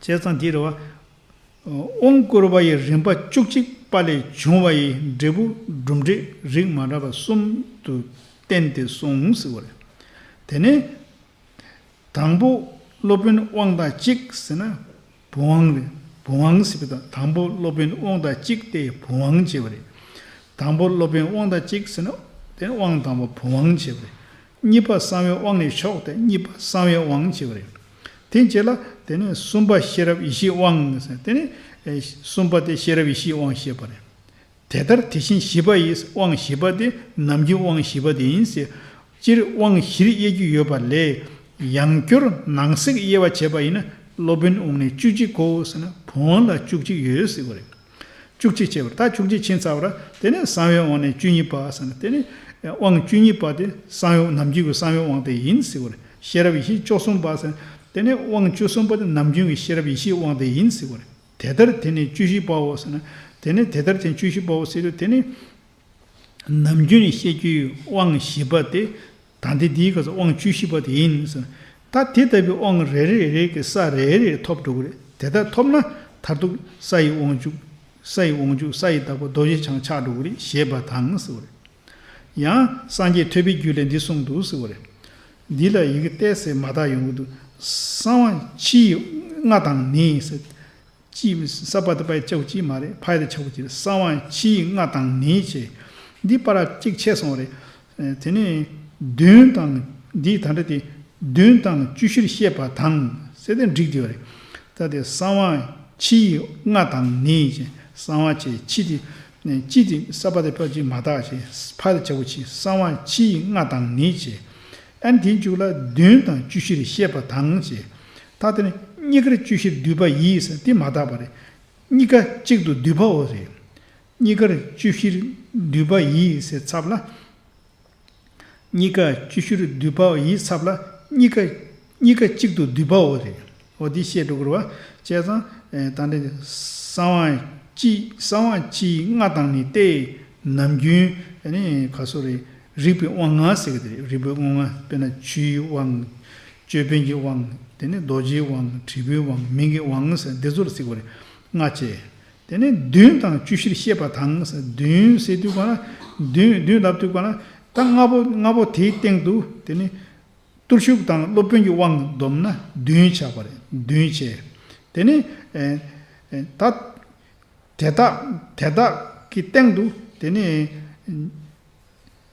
བྱས་ཙང་འདི་རེད་བ། དབང་བསྐུར་བ་ཡི་རིམ་པ་བཅུ་གཅིག་པ་ལས་བྱུང་བ་ཡི་འབྲས་བུ་གྲུབ་འབྲས་རིགས་མ་འདྲ་བ་གསུམ་དུ་བསྟན་ཏེ་གསུངས་ཟེར་བ་རེད། དེ་ནས་དང་པོ་སློབ་དཔོན་དབང་དང་གཅིག་ཟེར་ན་བུམ་དབང་རེད། བུམ་དབང་ཟེར་བ་དང་། དང་པོ་སློབ་དཔོན་དབང་དང་གཅིག་སྟེ་བུམ་དབང་བྱས་པ་རེད། དང་པོ་སློབ་དཔོན་དབང་དང་གཅིག་ཟེར་ན་དེ་དབང་དང་པོ་བུམ་དབང་བྱས་པ་རེད། གཉིས་པ་གསང་བའི་དབང་ནི་མཆོག་སྟེ་གཉིས་པ་གསང་བའི་དབང་བྱས་པ་རེད། དེ་རྗེས་ལ་དེ་ནས་གསུམ་པ་ཤེས་རབ་ཡེ་ཤེས་དབང་ཟེར། དེ་ནས་ཨེ་གསུམ་པ་དེ་ཤེས་རབ་ཡེ་ཤེས་དབང་བཤད་པ་རེད། དེ་ལྟར་དེ་བཞིན་བཞི་པ་ཡི། དབང་བཞི་པ་དེ་ནམ་རྒྱུན་དབང་བཞི་པ་དེ་ཡིན་ཟེར། སྤྱིར་དབང་བཞིར་དབྱེ་རྒྱུ་ཡོད་པ་ལས་ཡང་བསྐྱར་ནང་གསེས་དབྱེ་བ་བྱས་པ་ཡིན་ན་སློབ་དཔོན་དབང་ནི་བཅུ་གཅིག་གོ་ཟེར་ན་བུམ་དབང་ལ་བཅུ་གཅིག་ཡོད་ཟེར་བ་རེད། བཅུ་གཅིག་བྱས་པ་རེད། ད་བཅུ་གཅིག་ཕྱིན་ཚར་བ་རེད། དེ་ནས་གསང་བའི་དབང་ནི་བཅུ་གཉིས་པ་ཟེར་ན། དེ་ནས་དབང་བཅུ་གཉིས་པ་དེ་གསང་བའི་ནམ་རྒྱུན་གྱི་གསང་བའི་དབང་དེ་ཡིན་ཟེར་བ་རེད། ཤེས་རབ་ཡེ་ཤེས་བཅུ་གསུམ་པ་ཟེར་ན། དེ་ནས་དབང་བཅུ་གསུམ་པ་དེ་ནམ་རྒྱུན་གྱི་ཤེས་རབ་ཡེ་ཤེས་དབང་དེ་ཡིན་ཟེར་བ་རེད། དེ་ལྟར་དེ་ནི་བཅུ་བཞི་པའོ་ཟེར་ན། དེ་ནི་དེ་ལྟར་དེ་བཅུ་བཞི་པའོ་ཟེར་དུས་དེ་ནི་ནམ་རྒྱུན་ནས་བཤད་རྒྱུའི་དབང་བཞི་པ་དེ། ད་ལྟའི་འདིའི་སྐབས་སུ་དབང་བཅུ་བཞི་པ་དེ་ཡིན་ཟེར། ད་དེ་ལྟ་བུའི་དབང་རེ་རེ་རེ་གི་ས་རེ་རེ་ཐོབ་འགྲོ་གི་རེད། དེ་ལྟར་ཐོབ་ན་མཐར་ཐུག་ས་ཡི་དབང་ཕྱུག་ས་ཡི་དབང་ཕྱུག་ས་ཡི་བདག་པོ་རྡོ་རྗེ་འཆང་ཆགས་འགྲོ་གི་རེད་ཞེས་པ་དང་ཟེར་བ་རེད། ཡང་སངས་རྒྱས་ཐོས་པའི་རྒྱུད་ལས་འདི་གསུངས་འདུག་ཟེར་བ་རེད། འདི་ལ་ཡི་གེ་ཏོག་ཙམ་མ་དག་ཡོང་གི་འདུག་གསང་བ་ཕྱི་ཡི་ལྔ་དང་ནི་ཟེར། ཕྱི་ས་པ་དེ་པའི་ལྕགས་ཕྱི་མ་རེད། ཕ་ཡི་ལྕགས་ཕྱི་རེད། གསང་བ་ཕྱི་ཡི་ལྔ་དང་ནི་བྱས། འདི་པར་གཅིག་ཆད་སོང་རེད། དེ་ནས་བདུན་དང་འདི་ད་འདྲ་དེ་བདུན་དང་བཅུ་བཞིར་བཤད་པ་དང་ཟེར་ཏེ་འགྲིག་དེ་བ་རེད། ད་དེ་གསང་བ་ཕྱི་ཡི་ལྔ་དང་ནི་བྱས། གསང་བ་བྱས་ཕྱི་དེ། ཕྱི་དེ་ས་པ་དེ་པ་གཅིག་མ་དག་བྱས། ཕ་དེ་ལྕགས་ཕྱི། གསང་བ་ཕྱི་ཡི་ལྔ་དང་ནི་བྱས། ཨ་ནི་དེའི་མཇུག་ལ་བདུན་དང་བཅུ་བཞིར་བཤད་པ་དང་བྱས། ད་དེ་ནི་གཉིས་ཀར་བཅུ་བཞིར་བསྡུས་པ་ཡིས་ཟེར་དེ་མ་དག་པ་རེད། གཉིས་ཀ་གཅིག་ཏུ་བསྡུས་པའོ་ཟེར། གཉིས་ཀར་བཅུ་བཞིར་བསྡུས་པ་ཡིས་ཟེར་ཚབ་ལ། གཉིས་ཀ་བཅུ་བཞིར་བསྡུས་པའོ་ཡིས་ཚབ་ལ། གཉིས་ཀ་གཉིས་ཀ་གཅིག་ཏུ་བསྡུས་པའོ་ཟེར། འོ་འདི་བཤད་འགྲོ་དགོས་རེད་བ། བྱས་ཙང་ད་འདི་གསང་བ་ཕྱི། གསང་བ་ཕྱི་ཡི་ལྔ་དང་ནི་སྟེ། ནམ་རྒྱུན་ནི་ག་སོ་རེད། རིག་པའི་དབང་ལྔ་ཟེར་གི་དེ་རེད། རིག་པའི་དབང་ལྔ་དཔེར་ན་ཆུའི་དབང་། ཅོད་པན་གྱི་དབང་། དེ་ནས་རྡོ་རྗེའི་དབང་། དྲིལ་བུའི་དབང་། མིང་གི་དབང་ཟེར་འདི་ཚོར་ཟེར་གི་རེད། ལྔ་བྱས། དེ་ནས་བདུན་དང་བཅུ་བཞིར་བཤད་པ་དང་ཟེར། བདུན་ཟེར་དུས་ག་ན། བདུན་བདུན་ལབ་དུས་ག་ན། ད་ལྔ་པོ་ལྔ་པོ་དེའི་སྟེང་དུ་དེ་ནི་བརྟུལ་ཞུགས་དང་སློབ་དཔོན་གྱི་དབང་བསྡོམས་ན་བདུན་ཆགས་པ་རེད། བདུན་བྱས། དེ་ནི་ད་དེ་དག་དེ་དག་གི་སྟེང་དུ་དེ་ནི་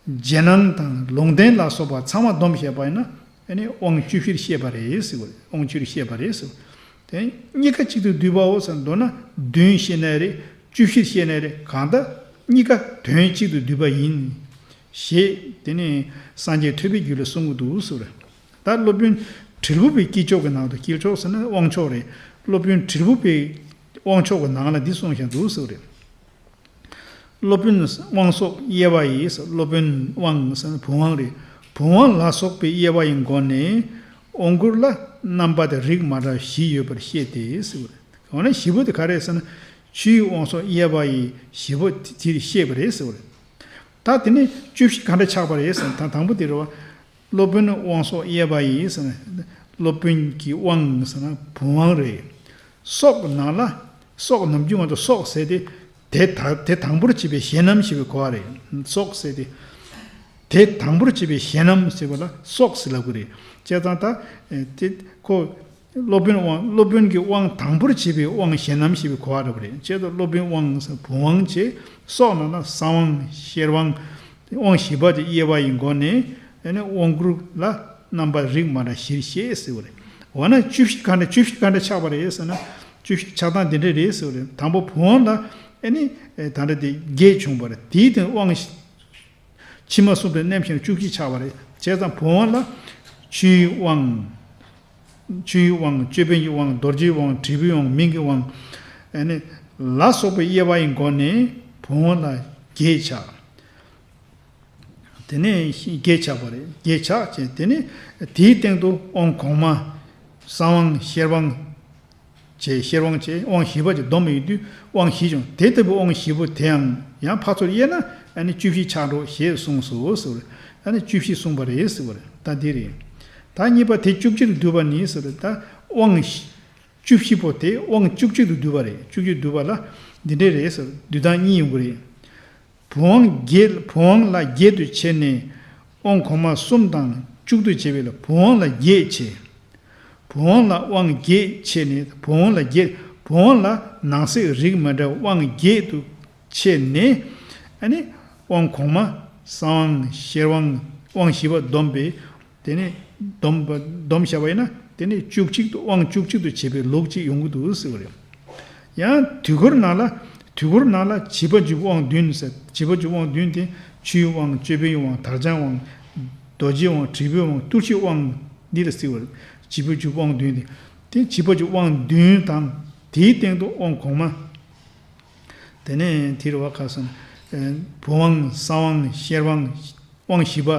རྗེས་གནང་དང་ལུང་བསྟན་ལ་སོགས་པ་ཚང་མ་བསྡོམས་བཤད་པ་ཡིན་ན་ ཨ་ནི་དབང་བཅུ་བཞིར་བཤད་པ་རེད་ཟེར་བ་རེད། དབང་བཅུར་བཤད་པ་རེད་ཟེར་བ། དེ་གཉིས་ཀ་གཅིག་ཏུ་བསྡུས་པའོ་ཟེར་ན། མདོར་ན་བདུན་བཤད་ན་རེད། བཅུ་བཞིར་བཤད་ན་རེད། གང་ལྟར་གཉིས་ཀ་དོན་གཅིག་ཏུ་བསྡུས་པ་ཡིན། ཞེས་དེ་ནི་སངས་རྒྱས་ཐོས་པའི་རྒྱུད་ལ་གསུང་གི་འདུག་ཟེར་བ་རེད། ད་སློབ་དཔོན་དྲིལ་བུ་པའི་དཀྱིལ་ཆོག་གི་ནང་དུ། དཀྱིལ་ཆོག་ཟེར་ན་དབང་ཆོག་རེད། སློབ་དཔོན་དྲིལ་བུ་པའི་དབང་ཆོག་གི་ནང་ལ་འདི་གསུངས་བཞག་འདུག་ཟེར་བ་རེད། སློབ་དཔོན་དབང་སོགས་དབྱེ་བ་ཡིས། སློབ་དཔོན་དབང་ཟེར་ན་བུམ་དབང་རེད། བུམ་དབང་ལ་སོགས་པའི་དབྱེ་བ་ཡི་སྒོ་ནས་དབང་བསྐུར་ལ་རྣམ་པ་དང་རིགས་མ་འདྲ་བཞི་ཡོད་པར་བཤད་དེ་ཟེར་བ་རེད། འོ་ན་བཞི་པོ་དེ་ག་རེ་ཟེར་ན། ཆོས་དབྱིངས་དབང་སོགས་དབྱེ་བ་ཡི་བཞི་པོ་དེ་བཤད་པ་རེད་ཟེར་བ་རེད། ད་དེ་ནས་བཅུ་བཞི་ག་འདྲ་ཆགས་པ་རེད་ཟེར་ན། ད་དང་པོ་དེ་རེད་བ། སློབ་དཔོན་དབང་སོགས་དབྱེ་བ་ཡིས་ཟེར་ན། སློབ་དཔོན་གྱི་དབང་ཟེར་ན་བུམ་དབང་རེད། སོགས་ནང་ལ། སོགས་ནམ་རྒྱུན་ང་ཚོ་སོགས་ཟེར་ཏེ། དེ་ད་དེ་དང་པོར་བྱེད་པའི་གཞན་རྣམས་ཞེས་པའི་གོ་བ་རེད། སོགས་ཟེར་ཏེ། དེ་དང་པོར་བྱེད་པའི་གཞན་རྣམས་ཟེར་བ་ལ་སོགས་ཟེར་ལབ་ཀྱི་རེད། བྱས་ཙང་ད་དེ་ཁོ། སློབ་དཔོན་དབང་། སློབ་དཔོན་གྱི་དབང་དང་པོར་བྱེད་པའི་དབང་གཞན་རྣམས་ཞེས་པའི་གོ་བ་རེད་པ་རེད། བྱས་ཙང་སློབ་དཔོན་དབང་བུམ་དབང་བྱས། སོགས་ནང་ན་གསང་དབང་ཤེར་དབང་། དབང་བཞི་པ་དེ་དབྱེ་བ་ཡི་སྒོ་ནས་ཨ་ནི་དབང་བསྐུར་ལ་རྣམ་པ་རིགས་མ་འདྲ་བཞིར་བཤད་ཟེར་བ་རེད། འོ་ན་བཅུ་བཞི་ག་འདྲ། བཅུ་བཞི་ག་འདྲ་ཆགས་པ་རེད་ཟེར་ན། བཅུ་བཞི་ཆགས་སྟངས་འདི་འདྲ་རེད་ཟེར་བ་རེད། དང་པོ་བུམ་དབང་ལ་ཨ་ནི་ད་ལྟ་དེ་བརྒྱད་བྱུང་བ་རེད། དེའི་སྟེང་དབང་ཕྱི་མ་གསུངས་པའི་རྣམ་གཞག་བཅུ་བཞི་ཆགས་པ་རེད། བྱས་ཙང་བུམ་དབང་ལ་ཆོས་དབང་། ཆོས་དབང་། ཅོད་པན་གྱི་དབང་། རྡོ་རྗེའི་དབང་། དྲིལ་བུའི་དབང་། མིང་གི་དབང་། ཨ་ནི་ལ་སོགས་པའི་དབྱེ་བ་ཡི་སྒོ་ནས་བུམ་དབང་ལ་བརྒྱད་ཆགས། དེ་ནས་བརྒྱད་ཆགས་པ་རེད། བརྒྱད་ཆགས་བྱས། དེ་ནས་དེའི་སྟེང་དུ་དབང་གོང་མ་གསང་དབང་ཤེར་དབང་བྱས། ཤེར་དབང་བྱས། དབང་བཞི་པ་ཅིག་བསྡོམས་ཡོད་དུས་དབང་བཞི་བྱུང་། དེ་ལྟ་བུའི་དབང་བཞི་པོ་དེའང་ཡང་ཕར་ཚུར་དབྱེ་ན་ཨ་ནི་བཅུ་བཞི་ཆགས་འགྲོ་ཞེས་གསུངས་སོ་ཟེར་བ་རེད། ཨ་ནི་བཅུ་བཞི་གསུངས་པ་རེད་ཟེར་བ་རེད། ད་འདི་རེད། ད་གཉིས་པ་དེ་བཅུ་གཅིག་ཏུ་བསྡུས་པ་ནི་ཟེར་བ་རེད། ད་དབང་བཞི། བཅུ་བཞི་པོ་དེ་དབང་བཅུ་གཅིག་ཏུ་བསྡུས་པ་རེད། བཅུ་གཅིག་བསྡུས་པ་ལ་འདི་འདྲས་རེད་ཟེར། བསྡུས་སྟངས་གཉིས་ཡོང་གི་རེད། བུམ་དབང་བརྒྱད། བུམ་དབང་ལ་བརྒྱད་དུ་ཕྱེ་ནས་དབང་གོང་མ་གསུམ་དང་བཅུ་དུ་བྱས་པས་ལ་བུམ་དབང་ལ་བརྒྱད་བྱས། བུམ་དབང་ལ་དབང་བརྒྱད་ཕྱེ་ནས། བུམ་དབང་ལ་བརྒྱད། བུམ་དབང་ལ་ནང་གསེས་རིགས་མི་འདྲ་བ་དབང་བརྒྱད་དུ་ཕྱེ་ནས། ཨ་ནི་དབང་གོང་མ་གསང་དབང་ཤེར་དབང་། དབང་བཞི་པ་བསྡོམས་པས། དེ་ནས་བསྡོམས་པ། བསྡོམས་བཞག་པ་ཡིན་ན་དེ་ནས་བཅུ་གཅིག་ཏུ། དབང་བཅུ་གཅིག་ཏུ་བྱེད་པའི་ལུགས་གཅིག་ཡོང་གི་འདུག་ཟེར་བ་རེད། ཡང་དུས་འཁོར་ནང་ལ། དུས་འཁོར་ནང་ལ་བྱིས་པ་བཅུ་པོ་དབང་བདུན་ཟེར། བྱིས་པ་བཅུ་པོ་དབང་བདུན་དེ་ཆོས་དབང་། ཅོད་པན་དབང་། དར་དཔྱངས་དབང་། རྡོ་རྗེ་དབང་། དྲིལ་བུའི་དབང་། གཏོར་ཆོག་དབང་འདི་ལ་ཟེར་བ་རེད། བྱིས་པ་བཅུ་པོ་དབང་བདུན་དེ། དེ་བྱིས་པ་བཅུ་པོ་དབང་བདུན་དང་། དེའི་སྟེང་དུ་དབང་གོང་མ། དེ་ནས་དེ་རུ་བ་ཁ་སང་། ཨ། བུམ་དབང་། གསང་དབང་། ཤེར་དབང་། དབང་བཞི་པ།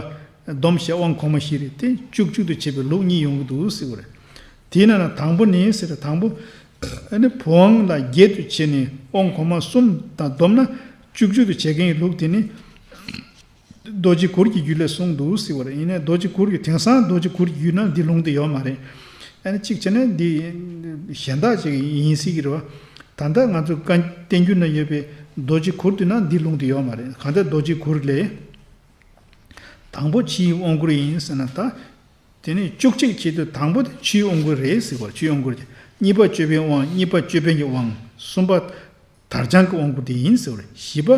བསྡོམས་བྱས་དབང་གོང་མ་བཞི་རེད། དེ་བཅུ་གཅིག་ཏུ་བྱེད་པའི་ལུགས་གཉིས་ཡོང་གི་འདུག་ཟེར་བ་རེད། དེས་ན་ན་དང་པོ་ནི་ཟེར། དང་པོ་ཨ་ནི་བུམ་དབང་ལ་བརྒྱད་དུ་ཕྱེ་ནས་དབང་གོང་མ་གསུམ་དང་བསྡོམས་ན་བཅུ་གཅིག་ཏུ་བྱེད་མཁན་གྱི་ལུགས་དེ་ནི་རྡོ་རྗེ་གུར་གྱི་རྒྱུད་ལས་གསུངས་འདུག་ཟེར་བ་རེད། ཡིན་ནའི་རྡོ་རྗེ་གུར་གྱི། དེང་སང་རྡོ་རྗེ་གུར་གྱི་རྒྱུད་ན་འདི་ལུང་དེ་ཡོད་མ་རེད། ཨ་ནི་གཅིག་བྱས་ན་འདི་གཞན་དག་ཅིག་ཡིན་སྲིད་ཀྱི་རེད་བ། ད་ལྟ་ང་ཚོ་བཀའ་བསྟན་འགྱུར་ན་ཡོད་པའི་རྡོ་རྗེ་གུར་དེ་ན་འདི་ལུང་དེ་ཡོད་མ་རེད། གང་ལྟར་རྡོ་རྗེ་གུར་ལས། དང་པོ་ཕྱིའི་དབང་བསྐུར་ཡིན་ཟེར་ན། ད་དེ་ནས་བཅུ་གཅིག་བྱེད་དུས་དང་པོ་དེ་ཕྱིའི་དབང་བསྐུར་རེད་ཟེར་བ། ཕྱིའི་དབང་བསྐུར་དེ། གཉིས་པ་ཅོད་པན་དབང་། གཉིས་པ་ཅོད་པན་གྱི་དབང་། གསུམ་པ་དར་དཔྱངས་ཀྱི་དབང་བསྐུར་དེ་ཡིན་ཟེར་བ་རེད། བཞི་པ་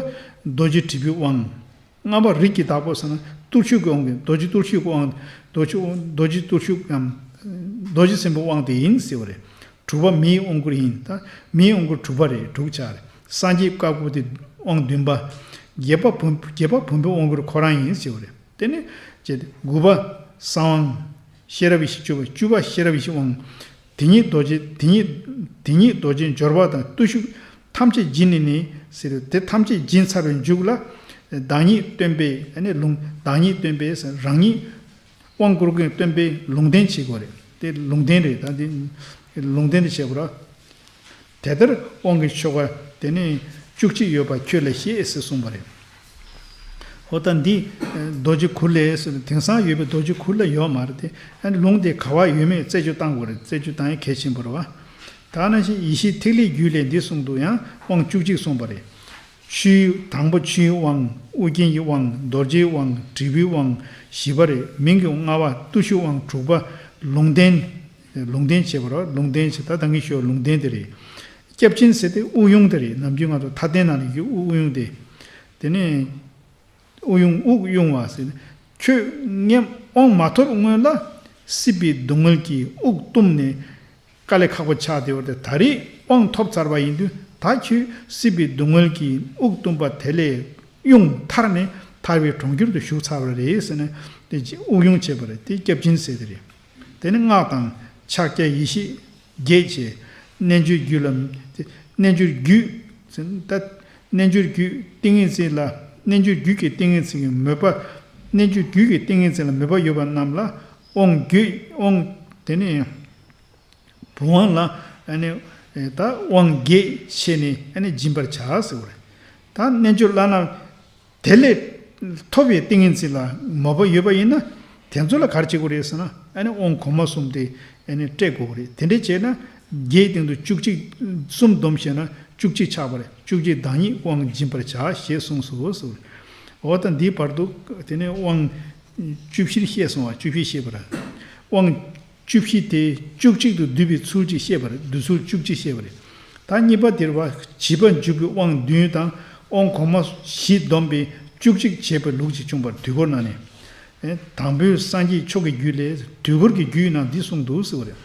རྡོ་རྗེ་དྲིལ་བུའི་དབང་། ལྔ་པ་རིགས་ཀྱི་བདག་པོ་ཟེར་ན་གཏོར་ཆོག་གི་དབང་གི། རྡོ་རྗེ་གཏོར་ཆོག་གི་དབང་། རྡོ་རྗེ། རྡོ་རྗེ་གཏོར་ཆོག་གམ། རྡོ་རྗེ་སེམས་དཔའི་དབང་དེ་ཡིན་ཟེར་བ་རེད། དྲུག་པ་མེའི་དབང་བསྐུར་ཡིན། ད་མེའི་དབང་བསྐུར་དྲུག་པ་རེད། དྲུག་ཆགས་རེད། སངས་རྒྱས་བཀའ་བསྒོ་དེ་དབང་བདུན་པ། བརྒྱད་པ་བུམ། བརྒྱད་པ་བུམ་པའི་དབང་བསྐུར་ཁོ་རང་ཡིན་ཟེར་བ་རེད། དེ་ནས་བྱས་ཏེ་དགུ་པ་གསང་དབང་ཤེས་རབ་ཡེ་ཤེས། བཅུ་པ། བཅུ་པ་ཤེས་རབ་ཡེ་ཤེས་དབང་། དེ་ཉིད་རྡོ་རྗེ། དེ་ཉིད། དེ་ཉིད་རྡོ་རྗེ་འབྱོར་པ་དང་བརྟུལ་ཞུགས་ཐམས་ཅད་སྦྱིན་ནས་ནི་ཟེར། དེ་ཐམས་ཅད་སྦྱིན་ཚར་བའི་མཇུག་ལ་བདག་ཉིད་སྟོན་པའི། ཨ་ནི་ལུང་། བདག་ཉིད་སྟོན་པའི་རང་ཉིད་དབང་བསྐུར་མཁན་སྟོན་པའི་ལུང་བསྟན་བྱེད་དགོས་རེད། དེ་ལུང་བསྟན་རེད། ད་དེ་ལུང་བསྟན་དེ་བྱེད་དགོས་ར། དེ་ལྟར་དབང་གི་ཆོ་ག་དེ་ནི་བཅུ་གཅིག་ཡོད་པ་ཁྱོད་ལ་བཤད་ཟེར་གསུངས་པ་རེད། འོ་ད་འདི་རྡོ་རྗེ་གུར་ལས་ཟེར། དེང་སང་ཡོད་པའི་རྡོ་རྗེ་གུར་ལ་ཡོད་མ་རེད། དེ་ཨ་ནི་ལུང་དེ་ག་བ་ཡོད་མེད་རྩད་གཅོད་བཏང་དགོས་རེད། རྩད་གཅོད་བཏང་ཡ་གལ་ཆེན་པོ་རེད་བ། ད་ནང་བཞིན་ཡེ་ཤེས་ཐིག་ལེའི་རྒྱུད་ལས་འདི་གསུངས་འདུག། ཡང་དབང་བཅུ་གཅིག་གསུངས་པ་རེད། ཆོས། དང་པོ་ཆོས་དབང་། ཨོ་རྒྱན་གྱི་དབང་། རྡོ་རྗེའི་དབང་། དྲིལ་བུའི་དབང་། བཞི་པ་རེད། མིང་གི། ལྔ་པ་གཏོར་ཆོག་དབང་། དྲུག་པ་ལུང་བསྟན། ལུང་བསྟན་བྱེད་པ་རེད། ལུང་བསྟན་བྱེད། ད་ད་གིན་ཞུས་ལུང་བསྟན་དེ་རེད། སྐྱབས་ཆེན་ཟེར་དེ་དབུགས་དབྱུང་དེ་རེད། ནམ་རྒྱུན་ང་ཚོ་མཐའ་རྟེན་ནང་ལ་ཡོད་དབུགས་དབྱུང་དེ། དེ་ནས་དབུགས་དབྱུང་། དབུགས་དབྱུང་བ་ཟེར་ནས། ཁྱོད་ངས་དབང་མ་ཐོབ་སྔོན་ལ་ སྲིད་པའི་སྡུག་བསྔལ་གྱིས་དབུགས་བཏུམས་ནས་དཀའ་ལས་ཁག་པོ་ཆགས་བསྡད་པ་དེ་ད་རེས་དབང་ཐོབ་ཚར་བ་ཡིན་དུས། ད་ཁྱོད་སྲིད་པའི་སྡུག་བསྔལ་གྱིས་དབུགས་བཏུམས་པ་དེ་ལས་དབྱུང་ཐར་ནས་ཐར་པའི་གྲོང་ཁྱེར་དུ་ཞུགས་ཚར་བ་རེད་ཟེར་ནས། དེ་དབུགས་དབྱུང་བྱས་པ་རེད། དེ་སྐྱབས་སྦྱིན་ཟེར་དེ་རེད། དེ་ནི་སྔགས་དང་ཕྱག་རྒྱ་ཡེ་ཤེས་བརྒྱད་བྱས། རྣལ་འབྱོར་རྒྱུད་ལ། རྣལ་འབྱོར་རྒྱུད་ཟེར་ད། རྣལ་འབྱོར་རྒྱུད་ཏིང་ངེ་འཛིན་ལ། རྣལ་འབྱོར་རྒྱུད་ཀྱི་ཏིང་ངེ་འཛིན་གྱི་མོས་པ། རྣལ་འབྱོར་རྒྱུད་ཀྱི་ཏིང་ངེ་འཛིན་ལ་མོས་པ་ཡོད་པ་རྣམས་ལ། དབང་བརྒྱུད་དབང་། དེ་ནས་བུམ་དབང་ལ་ཨ་ནི་ད་དབང་བརྒྱད་བྱས་ནས་ཨ་ནི་སྦྱིན་པར་བྱ་ཟེར་བ་རེད། ད་རྣལ་འབྱོར་བླ་ན་དེ་ལས་ཐོབ་པའི་ཏིང་ངེ་འཛིན་ལ་མོས་པ་ཡོད་པ་ཡིན་ན། དེ་ཚོ་ལ་ག་རེ་བྱེད་དགོས་རེད་ཟེར་ན། ཨ་ནི་དབང་གོང་མ་གསུམ་དེ་ཨ་ནི་སྤྲད་དགོས་རེད། དེ་འདྲ་བྱས་ན་བརྒྱད་སྟེང་དུ་བཅུ་གཅིག་གསུམ་བསྡོམས་བྱས་ན་བཅུ་གཅིག་ཆགས་པ་རེད། བཅུ་གཅིག་བདག་ཉིད་དབང་སྦྱིན་པར་བྱ་ཞེས་གསུངས་སོ་ཟེར། འོ་ད་འདིའི་བར་དུ་དེ་ནས་དབང་བཅུ་བཞིར་བཤད་སོང་བ། བཅུ་བཞི་བཤད་པ་རེད། དབང་བཅུ་བཞི་དེ་བཅུ་གཅིག་ཏུ་བསྡུས་པའི་ཚུལ་གཅིག་བཤད་པ་རེད། བསྡུ་ཚུལ་བཅུ་གཅིག་བཤད་པ་རེད། ད་གཉིས་པ་དེར་བ་བྱིས་པ་འཇུག་པའི་དབང་བདུན་དང་། དབང་གོང་མ་བཞི་བསྡོམས་པས་བཅུ་གཅིག་བྱས་པའི་ལུགས་ཀྱིས་བྱུང་བར་དུས་འཁོར་ནང་ནས། ཨེ། དང་པོའི་སངས་རྒྱས་མཆོག་གི་རྒྱུད་ལས་དུས་འཁོར་གྱི་རྒྱུད་ནང་འདི་གསུངས་འདུག་ཟེར་བ་རེད།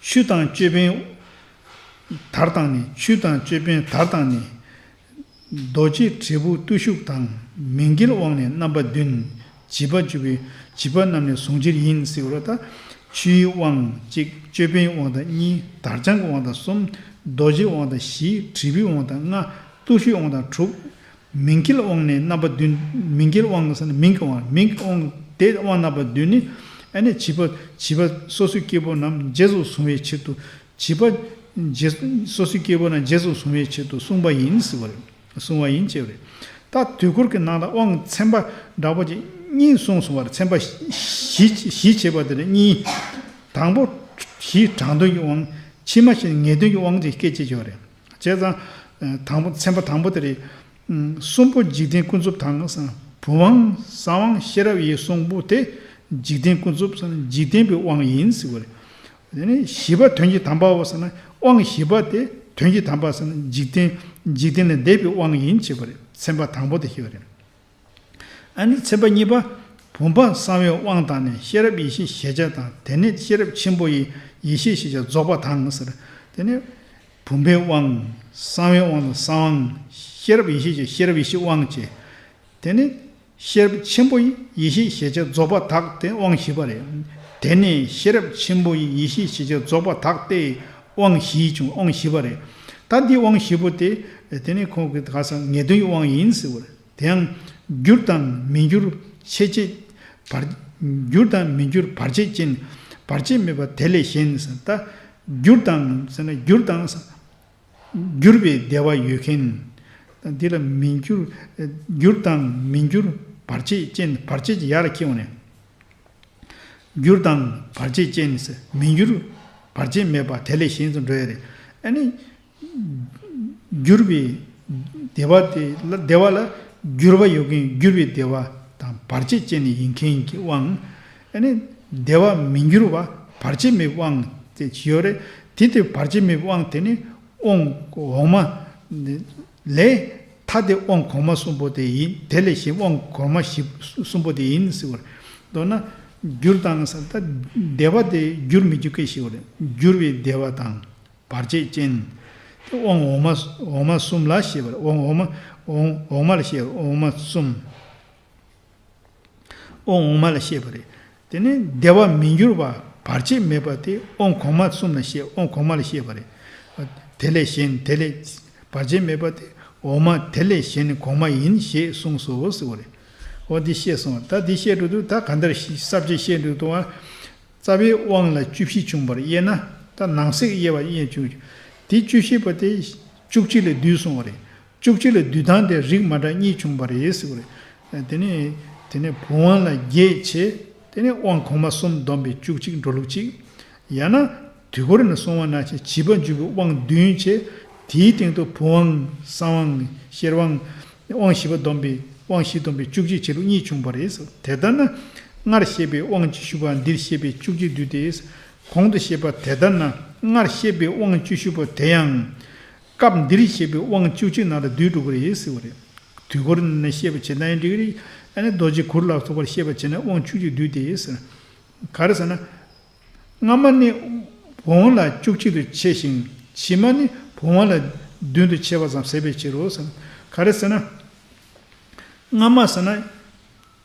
ཆུ་དང་ཅོད་པན་དར་དང་ནི། ཆུ་དང་ཅོད་པན་དར་དང་ནི། རྡོ་རྗེ་དྲིལ་བུ་བརྟུལ་ཞུགས་དང་། མིང་གི་དབང་ནི་རྣམ་པ་བདུན། བྱིས་པ་འཇུག་པའི་བྱིས་པ་རྣམས་ནི་ཟུང་འཇུག་ཡིན་ཟེར་བ་ལ། ད་ཆུའི་དབང་གཅིག། ཅོད་པན་དབང་དང་གཉིས། དར་དཔྱངས་ཀྱི་དབང་དང་གསུམ། རྡོ་རྗེ་དབང་དང་བཞི། དྲིལ་བུའི་དབང་དང་ལྔ། བརྟུལ་ཞུགས་དབང་དང་དྲུག། མིང་གི་དབང་ནི་རྣམ་པ་བདུན། མིང་གི་དབང་ཟེར་ན་མིང་གི་དབང་། མིང་གི་དབང་དེ་དབང་རྣམ་པ་བདུན་ནི་ཨ་ནི་བྱིས་པ་བྱིས་པ་སོ་སོའི་སྐྱེ་བོ་རྣམས་རྗེས་སུ་བཟུང་བའི་ཕྱིར་དུ། བྱིས་པ་རྗེས་སོ་སོའི་སྐྱེ་བོ་རྣམས་རྗེས་སུ་བཟུང་བའི་ཕྱིར་དུ་གསུངས་པ་ཡིན་ཟེར་བ་རེད། གསུངས་པ་ཡིན་ཅེས་རེད། ད་དུས་འཁོར་གྱི་ནང་ལ་དབང་ཚན་པ་འདྲ་པོ་ཅིག་གཉིས་གསུངས་སོང་བ་རེད། ཚན་པ་བཞི་བཞི་བྱས་པ་དེ་ནི་གཉིས། དང་པོ་བཞི་དྲང་དོན་གྱི་དབང་། ཕྱི་མ་བཞི་ངེས་དོན་གྱི་དབང་དེ་སྐད་ཅེས་བརྗོད་པ་རེད། བྱས་ཙང་། དང་པོ་ཚན་པ་དང་པོ་དེ་རེད། གསུམ་པོ་འཇིག་རྟེན་ཀུན་རྫོབ་དང་ཟེར་ན། བུམ་དབང་གསང་དབང་ཤེས་རབ་ཡིད་གསུམ་པོ་དེ་འཇིག་རྟེན་ཀུན་རྫོབ་ཟེར་ན་འཇིག་རྟེན་པའི་དབང་ཡིན་ཟེར་བ་རེད། དེ་ནས་བཞི་པ་དོན་གྱི་དམ་པའོ་ཟེར་ན། དབང་བཞི་པ་དེ་དོན་གྱི་དམ་པ་ཟེར་ན་འཇིག་རྟེན་འཇིག་རྟེན་ལས་འདས་པའི་དབང་ཡིན་ཞེས་པ་རེད། ཚན་པ་དང་པོ་དེ་ཞེས་པ་རེད། ཨ་ནི་ཚན་པ་གཉིས་པ། བུམ་པ་གསང་བའི་དབང་དང་ནི། ཤེས་རབ་ཡེ་ཤེས་ཤེས་བྱ་དང་། དེ་ནི་ཤེས་རབ་ཆེན་པོ་ཡི་ཡེ་ཤེས་ཤེས་བྱ་རྫོགས་པ་དང་ཟེར། དེ་ནི་བུམ་པའི་དབང་། གསང་བའི་དབང་དང་གསང་དབང་། ཤེས་རབ་ཡེ་ཤེས་ཀྱི་ཤེས་རབ་ཡེ་ཤེས་དབང་བཅས། དེ་ནི་ཤེས་རབ་ཆེན་པོ་ཡི་ཡེ་ཤེས་ཤེས་བྱ་རྫོགས་པ་དག་སྟེ་དབང་བཞི་པ་རེད། དེ་ནི་ཤེས་རབ་ཆེན་པོ་ཡི་ཡེ་ཤེས་ཤེས་བྱ་རྫོགས་པ་དག་སྟེ་དབང་བཞི་བྱུང་། དབང་བཞི་པ་རེད། ད་འདི་དབང་བཞི་པོ་དེ་དེ་ནི་ཁོང་གི་ག་ས་ངེས་དོན་གྱི་དབང་ཡིན་ཟེར་བ་རེད། དེ་ཡང་འགྱུར་དང་མི་འགྱུར་ཆད་བྱེད་བར། འགྱུར་དང་མི་འགྱུར་བར་ཆད་ཅན། བར་ཆད་མེད་པ་དེ་ལས་གཞན་ཟེར། ད་འགྱུར་དང་ཟེར་ན་འགྱུར་དང་ཟེར། འགྱུར་བའི་བདེ་བ་ཡོད་མཁན། འདི་ལ་མི་འགྱུར། འགྱུར་དང་མི་འགྱུར་བར་ཆད་ཅན། བར་ཆད་ཀྱི་ཡར་ཁྱེར་ཡོང་ནས། འགྱུར་དང་བར་ཆད་ཅན་ཟེར། མི་འགྱུར་བར་ཆད་མེད་པ་དེ་ལས་གཞན་དུ་འགྲོ་ཡ་རེད། ཨ་ནི། འགྱུར་བའི་བདེ་བ་དེ་ལ། བདེ་བ་ལ་འགྱུར་བ་ཡོད་མཁན་འགྱུར་བའི་བདེ་བ་དང་བར་ཆད་ཅན་ནི་ཡིན་མཁན་གྱི་དབང་། ཨ་ནི་བདེ་བ་མི་འགྱུར་བ་བར་ཆད་མེད་པའི་དབང་དེ་ཡོད་རེད། དེ་དེ་བར་ཆད་མེད་པའི་དབང་དེ་ནི་དབང་འོག་མ་ལས་ཐ་དེ་དབང་གོང་མ་གསུམ་པོ་དེ་ཡིན། དེ་ལས་གཞན་དབང་གོང་མ་བཞི་གསུམ་པོ་དེ་ཡིན་ཟེར་བ་རེད། མདོར་ན་འགྱུར་དང་ཟེར། ད་བདེ་བ་དེ་འགྱུར་མི་འགྱུར་སྐད་ཞིག་བ་རེད། འགྱུར་བའི་བདེ་བ་དང་། བར་ཆད་ཅན། དེ་དབང་འོག་མ་འོག་མ་གསུམ་ལ་བཤད་པ་རེད། དབང་འོག་མ་དབང་འོག་མ་ལ་བཤད། འོག་མ་གསུམ། དབང་འོག་མ་ལ་བཤད་པ་རེད། དེ་ནས་བདེ་བ་མི་འགྱུར་བ་བར་ཆད་མེད་པ་དེ་དབང་གོང་མ་གསུམ་ལ་བཤད། དབང་གོང་མ་ལ་བཤད་པ་རེད། དེ་ལས་གཞན་དེ་ལས་བར་ཆད་མེད་པ་དེ་འོག་མ། དེ་ལས་གཞན་ནི་གོང་མ་ཡིན་ཞེས་གསུངས་སོ་ཟེར་བ་རེད། འོ་འདི་བཤད་སོང་། ད་འདི་བཤད་འགྲོ་དུས་ད་ག་འདྲ་ཞིག་གསར་བརྗེ་བཤད་འགྲོ་དུས་ཨ། རྩ་བའི་དབང་ལ་བཅུ་བཞི་བྱུང་བར་དབྱེ་ན། ད་ནང་གསེས་དབྱེ་བ་དབྱེ་བྱུང་། དེ་བཅུ་བཞི་པ་དེ་བཅུ་གཅིག་ལས་བསྡུས་སོང་བ་རེད། བཅུ་གཅིག་ལས་བསྡུས་སྟངས་དེ་རིགས་མ་འདྲ་གཉིས་བྱུང་བ་རེད་ཟེར་བ་རེད། དེ་ནས་དེ་ནས་བུམ་དབང་ལ་བརྒྱད་བྱས། དེ་ནས་དབང་གོང་མ་གསུམ་བསྡོམས་པས་བཅུ་གཅིག་འགྲོ་ལུགས་གཅིག། ཡང་ན་དུས་འཁོར་ནས་གསུངས་པ་ནང་བཞིན་བྱིས་པ་འཇུག་པའི་དབང་བདུན་བྱས། དེའི་སྟེང་དུ་བུམ་དབང་། གསང་དབང་། ཤེར་དབང་། དབང་བཞི་པ་བསྡོམས་པས། དབང་བཞི་བསྡོམས་པས་བཅུ་གཅིག་བྱེད་ལུགས་གཉིས་བྱུང་བ་རེད། དེ་ལྟར་ན་སྔར་བཤད་པའི་དབང་བཅུ་བཞི་པ་འདིར་བཤད་པས་བཅུ་གཅིག་བསྡུས་ཏེ། གོང་དུ་བཤད་པ་དེ་ལྟར་ན་སྔར་བཤད་པའི་དབང་བཅུ་བཞི་པོ་དེ་ཡང་སྐབས་འདིར་བཤད་པའི་དབང་བཅུ་གཅིག་ནང་ལ་བསྡུས་འགྲོ་གི་རེད་ཟེར་བ་རེད། དུས་འཁོར་ནས་བཤད་པ་བྱེད་ན་ཡང་འགྲིག་གི་རེད། ཨ་ནི་རྡོ་རྗེ་གུར་ལ་སོགས་པར་བཤད་པ་བྱེད་ན་དབང་བཅུ་གཅིག་བསྡུས་ཏེ་ཟེར། ག་རེ་ཟེར་ན། སྔ་མ་ནི་བུམ་དབང་ལ་བཅུ་གཅིག་ཏུ་ཕྱེ་ཞིང་། ཕྱི་མ་ནི་བུམ་དབང་ལ་བདུན་དུ་ཕྱེ་བ་ཙམ་ཟད་པའི་ཕྱིར་རོ་ཟེར། ག་རེ་ཟེར་ན། སྔ་མ་ཟེར་ན་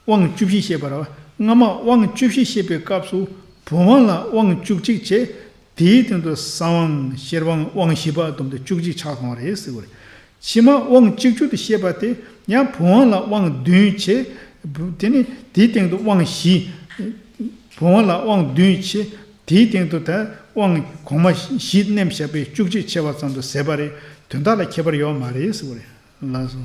དབང་བཅུ་བཞི་བཤད་པ་རེད་བ། སྔ་མ་དབང་བཅུ་བཞི་བཤད་པའི་སྐབས་སུ་བུམ་དབང་ལ་དབང་བཅུ་གཅིག་བྱས། དེའི་སྟེང་དུ་གསང་དབང་ཤེར་དབང་དབང་བཞི་པ་བསྡོམས་ཏེ་བཅུ་གཅིག་ཆགས་སོང་བ་རེད་ཟེར་བ་རེད། ཕྱི་མ་དབང་གཅིག་གྱུར་དུ་བཤད་པ་དེ་ཡང་བུམ་དབང་ལ་དབང་བདུན་བྱས། དེ་ནི་དེའི་སྟེང་དུ་དབང་བཞི། བུམ་དབང་ལ་དབང་བདུན་བྱས། དེའི་སྟེང་དུ་ད་དབང་གོང་མ་བཞི་བསྣན་བཞག་པས་བཅུ་གཅིག་ཕྱེ་བ་ཙམ་དུ་ཟད་པ་རེད། དོན་དག་ལ་ཁྱད་པར་ཡོད་མ་རེད་ཟེར་བ་རེད། ལགས་སོ།